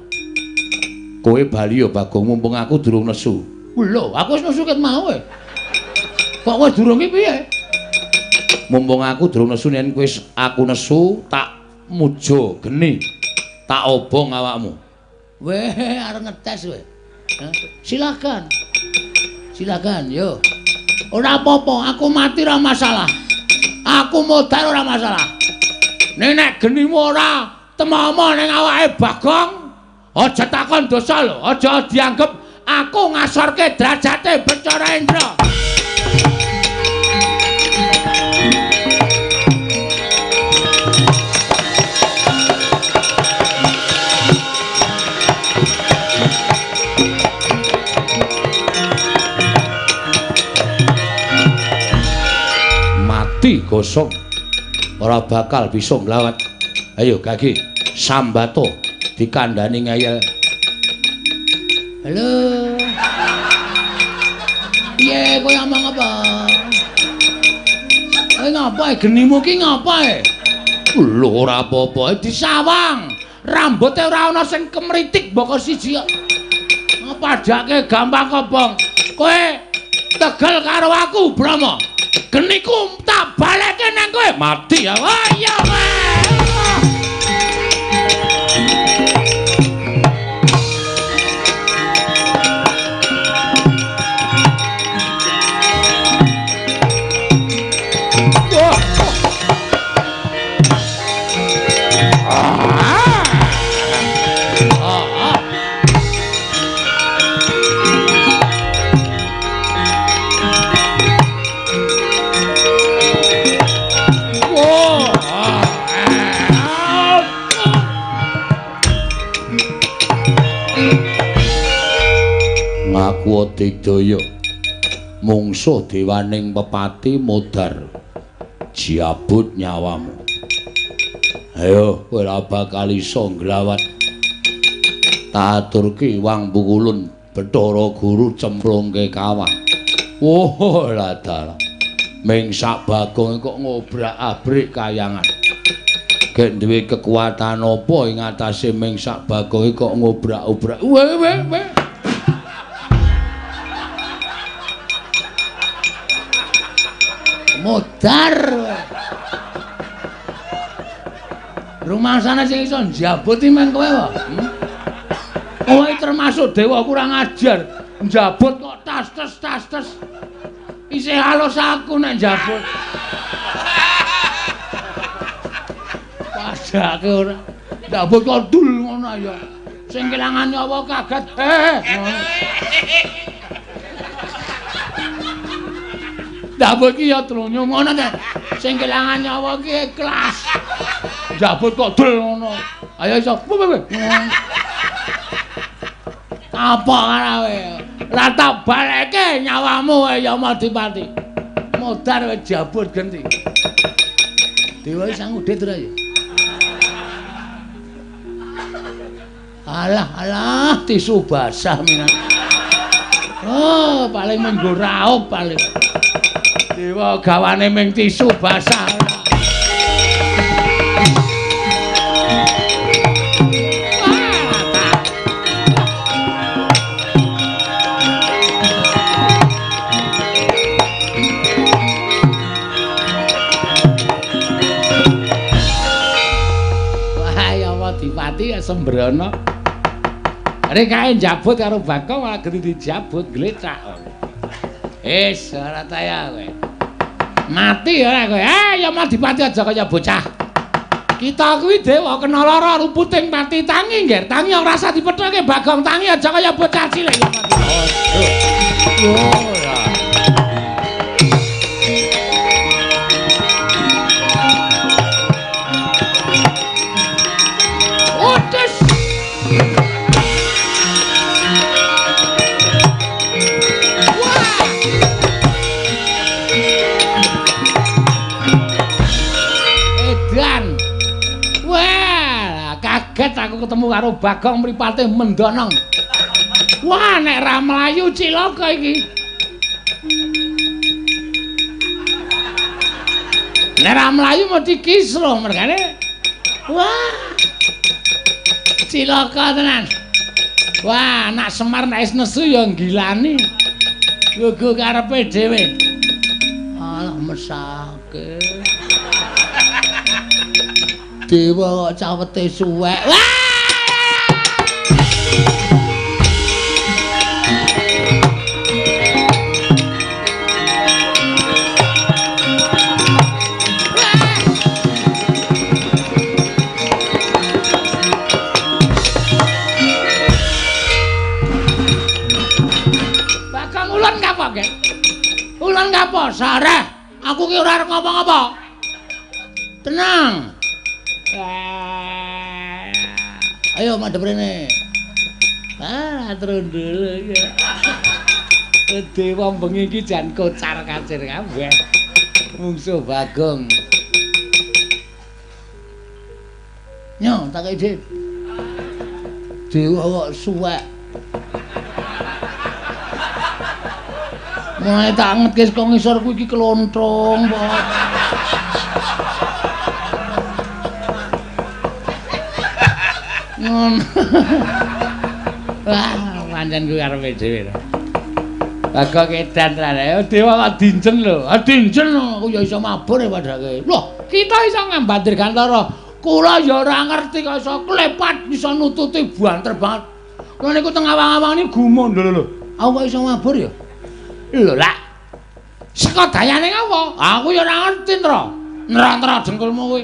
Kowe bali ya Bagong, mumpung aku durung nesu. Lho, aku wis nesu ket mau e. Kok wis durung iki piye? Mumpung aku durung nesu, yen kowe aku nesu tak muja geni. Tak obong awakmu. Weh, arep ngetes kowe. Silakan. Silakan, yo. Ora apa-apa, aku mati ora masalah. Aku modar ora masalah. Nek nek genimu ora temomo ning awake Bagong, aja takon dosa lho, aja dianggep aku ngasorke derajate Bathara Indra. Mati gosong, ora bakal bisa nglawat. Ayo gagi sambato dikandani ngeyel. Halo. Piye kowe ngomong apa? Kowe ngapa genimu ki ngapa e? Lho ora apa-apa, disawang. Rambuté ora ana sing kemritik mboko siji kok. Padhake gampang kobong. Kowe tegel karo aku, Brahma. Geniku tak balekke nang kowe. Mati ya. Wah iya kowe. Ngaku digdaya mungsuh dewaning pepati modar jiabut nyawamu. Ayo kowe ora bakal iso nglawat. Tak aturke wang pukulun Bathara Guru cemplungke kawah. Wah lah dalah. Ming sak Bagong kok ngobrak-abrik kayangan. Gek duwe kekuatan apa ing atase ming sak Bagong kok ngobrak-obrak. Weh weh weh. Modar. Rumangsane sing iso njabut iki men kowe wae. Kowe termasuk dewa kurang ajar. Njabut kok tas-tes tas-tes. Isih halus aku nek njabut. Padake ora. Njabut kok dul ngono ya. Sing kelangan nyawa kaget. Ngono. Njabut ki ya trunyo ngono ta. Sing kelangan nyawa ki ikhlas. Njabut kok dul ngono. Ayo iso. Apa karawe? Lah tak baleke nyawamu Yamadipati. Modar wis jabut genti. Dewa sang udit ora ya? Alah alah tisu basah minan. Oh, paling menggo raup paling. Dewa gawane ming tisu basah. Dipati sembrono. Rek kae njabut karo Bagong malah genti dijabut glecak. Wis ora taya kowe. Mati ora kowe. Eh Yamadipati aja kaya bocah. Kita kuwi dewa kena lara ruputing pati tangi ngger. Tangi ora usah dipethoke Bagong tangi aja kaya bocah cilik Yamadipati. Oh ya. Kaget aku ketemu karo Bagong mripate mendonong. Wah, nek ra mlayu cilaka iki. Nek ra mlayu mesti kisruh mergane. Wah. Cilaka tenan. Wah, anak Semar nek wis nesu ya nggilani. Gugu karepe dhewe. Alah mesake. Dewa kok cawete suwek. Wah! Bagong ulun kapok, Gek? Ulun kapok, sareh. Aku ki ora arep ngapa-ngapa. Tenang. Ayo madhep rene. Ah, trundul iki. Dewa bengi iki jan kocar-kacir kabeh. Mungsuh Bagong. Nyo, tak kei dhit. Dewa kok suwek. Mulai tak angetke saka ngisor kuwi iki klontrong, Pak. Ngono. Wah, pancen kuwi karepe dhewe to. Bagong edan tenan. Dewa kok dinjen lho. Ah dinjen aku ya iso mabur padake. Loh, kita iso ngambat dirgantara. Kula ya ora ngerti kok iso klepat iso nututi banter banget. Kula niku teng awang-awang niku gumun lho lho. Aku kok iso mabur ya? Lho lak. Saka dayane ngapa? Aku ya ora ngerti, Ntra. Ntra-ntra dengkulmu kuwi.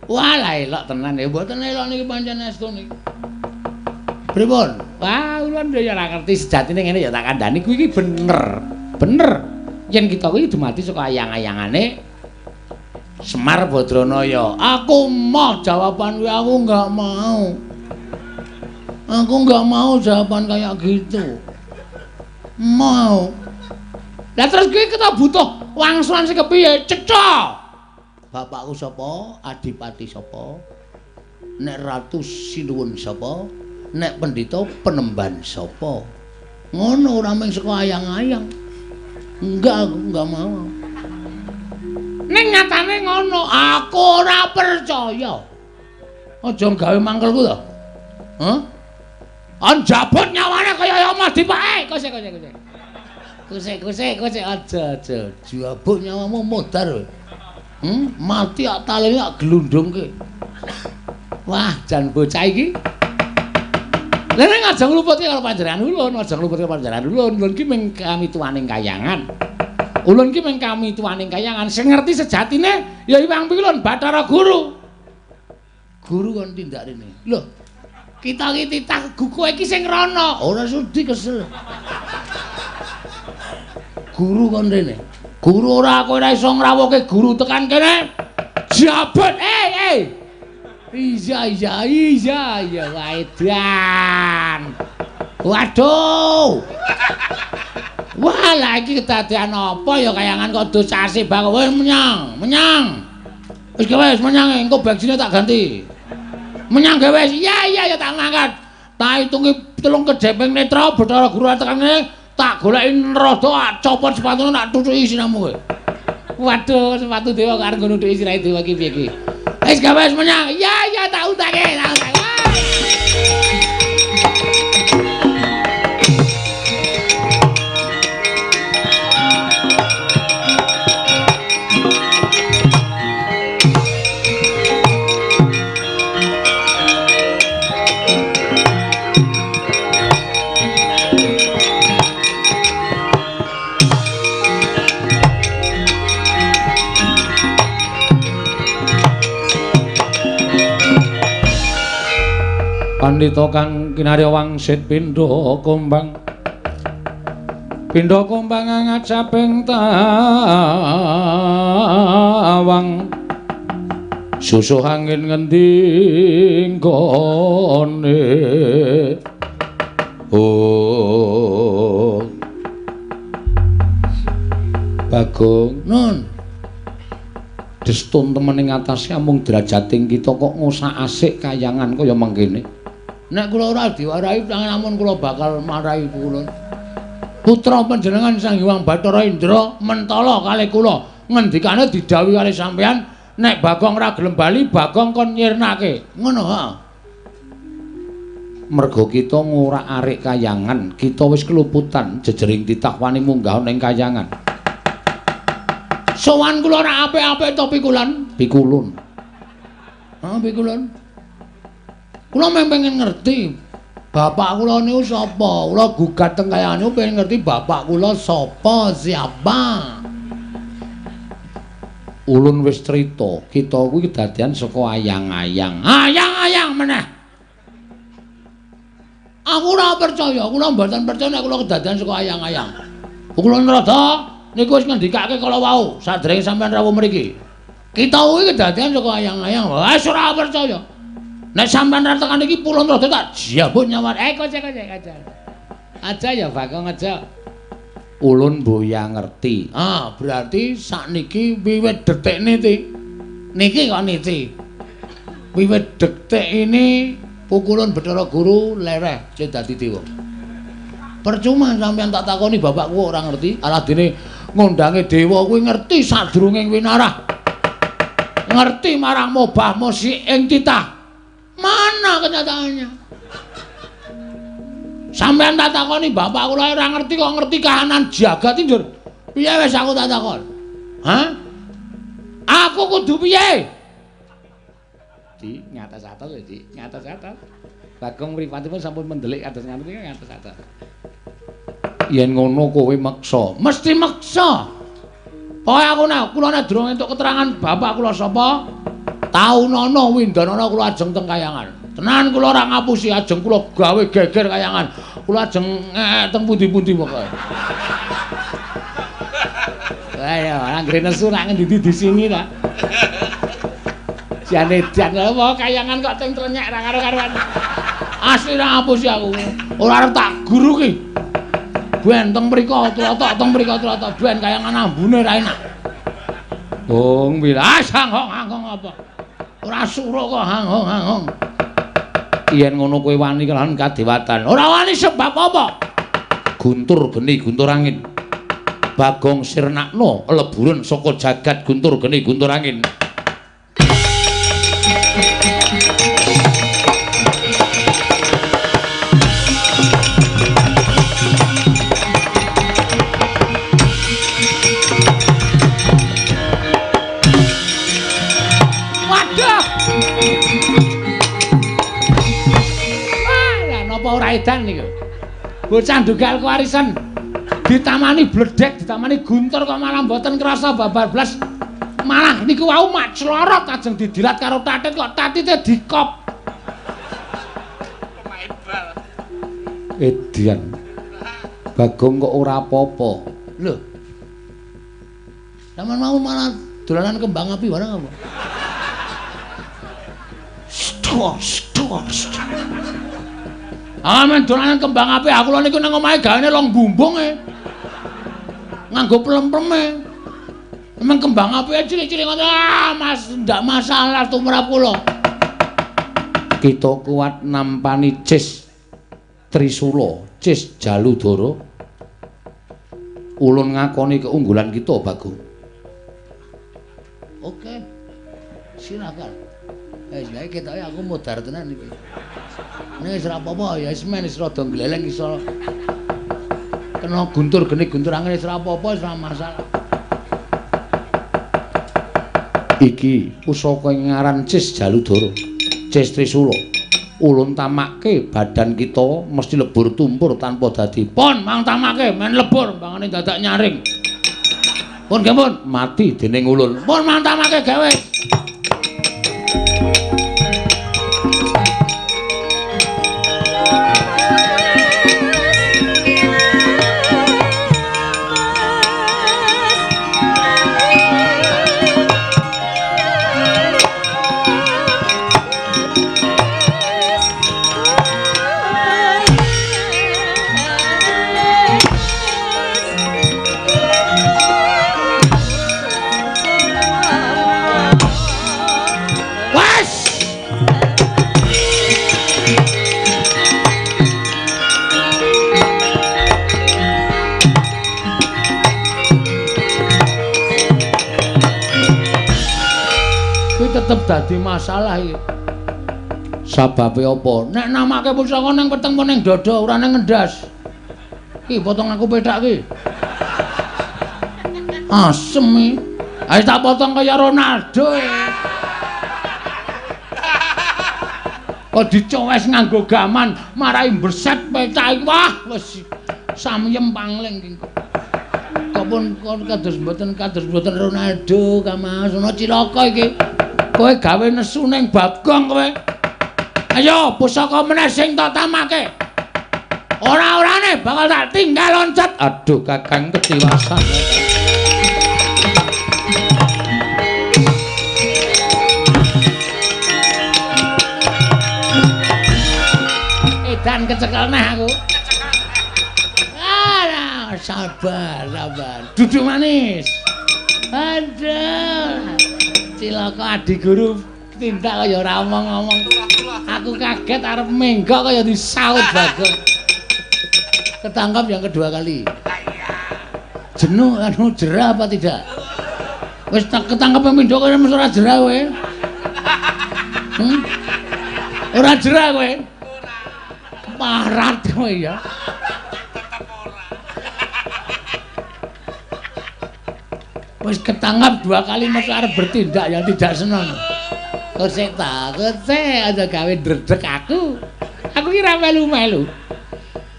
Wah, lah elok tenan ya. Mboten elok niki pancen estu niki. Pripun? Wah, kula ya ora ngerti sejatine ngene ya tak kandhani kuwi iki bener. Bener. Yen kita kuwi dumadi saka ayang-ayangane Semar Badranaya. Aku moh jawaban kuwi, aku enggak mau. Aku enggak mau jawaban kayak gitu. Mau. Lah terus kuwi kita butuh wangsulan sing kepiye? Cetha. Bapakku sapa? Adipati sapa? Nek ratu sinuwun sapa? Nek pendhita penemban sapa? Ngono ora mung saka ayang-ayang. Enggak, aku enggak mau. Ning nyatane ngono, aku ora percaya. Aja gawe mangkelku to. Hah? Anjabut nyawane kaya Yamadipati. Kose kose kose. Kusik-kusik, kusik aja aja. Jabuk nyawamu modar. Mati ak talene ak glundungke. Wah, jan bocah iki. Lha nek aja ngluputke karo panjenengan ulun, aja ngluputke panjenengan ulun. Ulun ki mung kamituwaning kayangan. Ulun ki mung kamituwaning kayangan. Sing ngerti sejatine ya Hyang Pikulun Bathara Guru. Guru kon tindak rene. Lho, kita iki titah kowe iki sing rono. Ora sudi kesel. Guru kon rene. Guru ora kowe ora iso ngrawuhke guru tekan kene. Jabet. Iya iya iya iya waedan. Waduh. Wah, lha iki kedadean apa ya kayangan kok dosase bang. Wis menyang, menyang. Wis wis menyang engko bensinnya tak ganti. Menyang gawe wis. Iya iya ya tak mangkat. Tak hitungi 3 kedheping netra Bathara Guru tekan kene. Tak goleki rada copot sepatune tak tutuki siramu kowe. Waduh, sepatu dewa kok arep nggo nutuki sirahe dewa iki piye iki? Wis gawe wis menyang. Iya iya tak utake, tak utake. Pandhita kang kinarya wangsit pindha kumbang. Pindha kumbang ngajaping tawang. Susuh angin ngendi nggone. Oh. Bagong nun. Destun temen ing atase amung derajating kita kok ngosak-asik kayangan kaya mangkene. Nek kula ora diwarahi namun kula bakal marahi kula. Putra panjenengan Sang Hyang Bathara Indra mentala kalih kula. Ngendikane didhawuhi kalih sampeyan nek Bagong ora gelem bali Bagong kon nyirnake. Ngono ha. Merga kita ngorak-arik kayangan, kita wis keluputan jejering titah wani munggah ning kayangan. Sowan kula ora apik-apik to pikulan? Pikulun. Ha pikulun. Kula mung pengen ngerti bapak kula niku sapa. Kula gugat teng kayangan niku pengen ngerti bapak kula sapa, siapa. Ulun wis crita, kita kuwi kedadian saka ayang-ayang. Ayang-ayang meneh. Aku ora percaya, kula mboten percaya nek kula kedadian saka ayang-ayang. Kula nrada niku wis ngendikake kala wau sadèrènge sampeyan rawuh mriki. Kita kuwi kedadian saka ayang-ayang. Wis ora percaya. Nek sampean ra tekan iki pulon rada tak jabut nyawa. Kocek kocek aja. Aja ya Bagong aja. Ulun boya ngerti. Ah, berarti sakniki wiwit detik niki. Niki kok niki. Wiwit detik ini pukulun Bathara Guru lereh sing dadi dewa. Percuma sampean tak takoni bapakku ora ngerti. Alah dene ngondange dewa kuwi ngerti sadurunge winarah. Ngerti marang mobah musik ing titah. Mana kenyataannya? Sampean tak takoni bapak kula ora ngerti kok ngerti kahanan jagat iki njur. Piye wis aku tak takon? Hah? Aku kudu piye? Di ngatas-atas ya, Di, ngatas-atas. Bagong mripatipun sampun mendelik kados ngaten iki ngatas-atas. Yen ngono kowe meksa, mesti meksa. Pokoke aku nek kula nek durung entuk keterangan bapak kula sapa, taunana windanana kula ajeng teng kayangan. Tenan kula ora ngapusi, ajeng kula gawe geger kayangan. Kula ajeng teng pundi-pundi pokoke. Lah ya, anggere nesu nak ngendi-endi disingi ta. Jane jan apa kayangan kok teng trenyek ra karo-karuan. Asli ra ngapusi aku. Ora arep tak guru ki. Ben teng mriko trotok teng mriko trotok ben kayangan ambune ra enak. Wong wilas hanghong-hanghong apa? Ora suruh kok hanghong-hanghong. Yen ngono kowe wani kelawan kadewatan. Ora wani sebab apa? Guntur geni guntur angin. Bagong sirnakno leburen saka jagat guntur geni guntur angin. edan niku. Bocah ndugal kewarisan. Ditamani bledek, ditamani guntur kok malah mboten krasa babar blas. Malah niku wau mak clorot ajeng didilat karo tatit kok tatite dikop. Pemain bal. Edian. Bagong kok ora apa-apa. Lho. Sampeyan mau malah dolanan kembang api barang apa? Stor, stor, stor. Ah, men dolanan kembang api aku lho niku nang omahe gaene long bumbung e. Nganggo plem-pleme. Emang kembang api cilik-cilik ngono. Ah, Mas, ndak masalah tumrap kula. Kita kuat nampani Cis Trisula, Cis Jaludara. Ulun ngakoni keunggulan kita, Bagong. Oke. Silakan. Wis gawe ketoke aku modar tenan iki. Nek wis ora apa-apa ya wis men wis rada gleleng iso. Kena guntur geni guntur angin wis ora apa-apa wis ora masalah. Iki pusaka ing ngaran Cis Jaludara, Cis Trisula. Ulun tamake badan kita mesti lebur tumpur tanpa dadi. Pun mang tamake men lebur mbangane dadak nyaring. Pun nggih pun mati dening ulun. Pun mang tamake gawe. Tetep dadi masalah iki. Sababe apa? Nek namake pusaka ning weteng apa ning dada ora ning ngendas. Ki potong aku pethak ki. Asem iki. Ayo tak potong kaya Ronaldo. Kok dicowes nganggo gaman marai mbreset pethak iki. Wah, wis samyem pangling iki. Kok pun kados mboten Ronaldo Kamas ana cilaka iki. Kowe gawe nesu ning Bagong kowe. Ayo pusaka meneh sing tak tamake. Ora-orane bakal tak tinggal loncat. Aduh Kakang ketiwasan. Edan kecekel neh aku. Ah, sabar, sabar. Duduk manis. Aduh. Cilaka adi guru tindak kaya ora omong-omong. Aku kaget arep menggok kaya disaut Bagong. Ketangkap yang kedua kali. Jenuh anu jerah apa tidak? Wis tak ketangkep pindho kaya mesti ora jerah kowe. Ora jerah kowe. Parat kowe ya. Wis ketangkap dua kali mesti arep bertindak yang tidak seneng. Kok sik ta, kok sik aja gawe ndredeg aku. Aku ki ra melu-melu.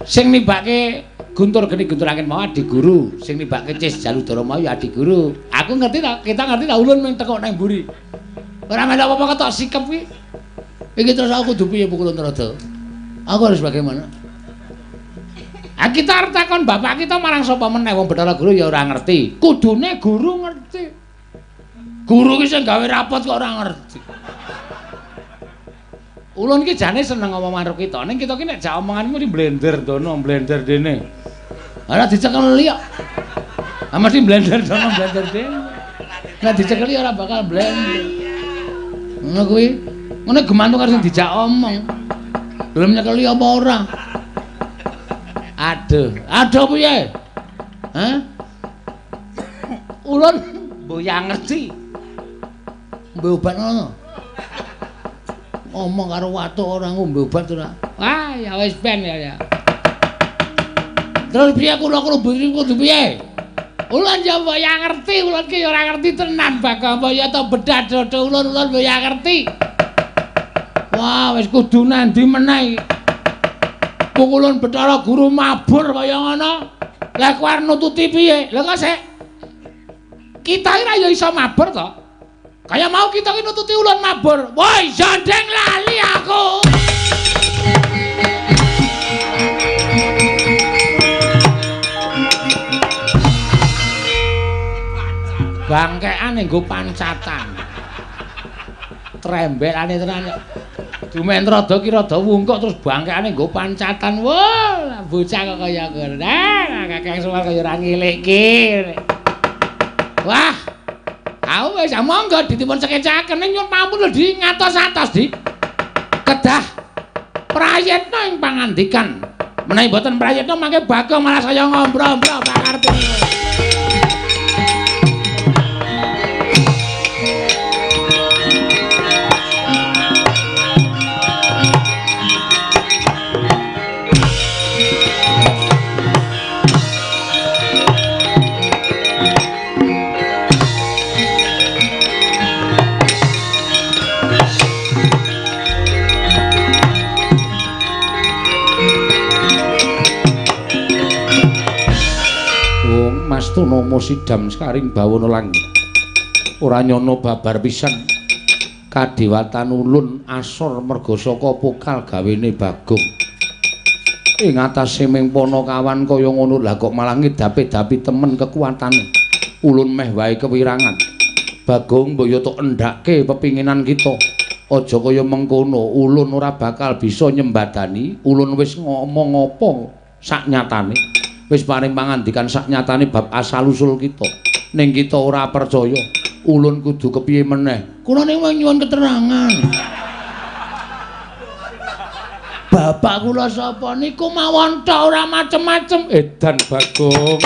Sing nimbake guntur geni guntur angin mau adi guru, sing nimbake Cis Jaludara mau ya adi guru. Aku ngerti ta, kita ngerti ta ulun mung tekuk nang mburi. Ora melu apa-apa ketok sikep kuwi. Iki terus aku kudu piye Pukulun Narada? Aku harus bagaimana? Ah kita arep takon bapak kita marang sapa meneh wong Bathara Guru ya ora ngerti. Kudune guru ngerti. Guru ki sing gawe rapot kok ora ngerti. Ulun ki jane seneng ngomong karo kita, ning kita ki nek jak omongan mesti blender dono, blender dene. Ora dicekeli kok. Ah mesti blender dono, blender dene. Nek dicekeli ora bakal blender. Ngono kuwi. Ngono gemantung karo sing dijak omong. Gelem nyekeli apa ora? Aduh, aduh piye? Hah? Ulun mboyang ngerti. Ngombe obat ngono. Ngomong karo watuk ora ngombe obat ora. Wah, ya wis ben ya. Terus piye kula kudu piye? Ulun ya mboyang ngerti, ulun ki ya ora ngerti tenan Bagong ya to bedah dodo ulun ulun mboyang ngerti. Wah, wis kudu nandi meneh iki. Pukulun Bathara Guru mabur kaya ngono. Lah kowe arep nututi piye? Lah kok sik kita iki ra ya iso mabur to. Kaya mau kita iki nututi ulun mabur. Woi, jandeng lali aku. Bangkean nggo pancatan. Trembelane tenan. Dumen rada ki rada wungkuk terus bangkeane nggo pancatan. Wah, bocah kok kaya ngono. Nah, Kakang Semar kaya ora ngilikke. Wah. Aku wis monggo dipun sekecaken ning nyuwun pampun lho di ngatos-atos di. Kedah prayitna ing pangandikan. Menawi mboten prayitna mangke Bagong malah saya ngombro-ombro pakarepe. Mastuna sidam sekaring bawana langit. Ora nyana babar pisan. Kadewatan ulun asor merga saka pokal gawene Bagong. Ing atase ming panakawan kaya ngono lah kok malah ngedapi-dapi temen kekuatane. Ulun meh wae kewirangan. Bagong mbok yo tok endhake pepinginan kita. Aja kaya mengkono, ulun ora bakal bisa nyembadani. Ulun wis ngomong apa sak nyatane. Wis paring pangandikan sak nyatane bab asal usul kita. Ning kita ora percaya. Ulun kudu kepiye meneh? Kula ning nyuwun keterangan. Bapak kula sapa niku mawon tok ora macem-macem. Edan Bagong.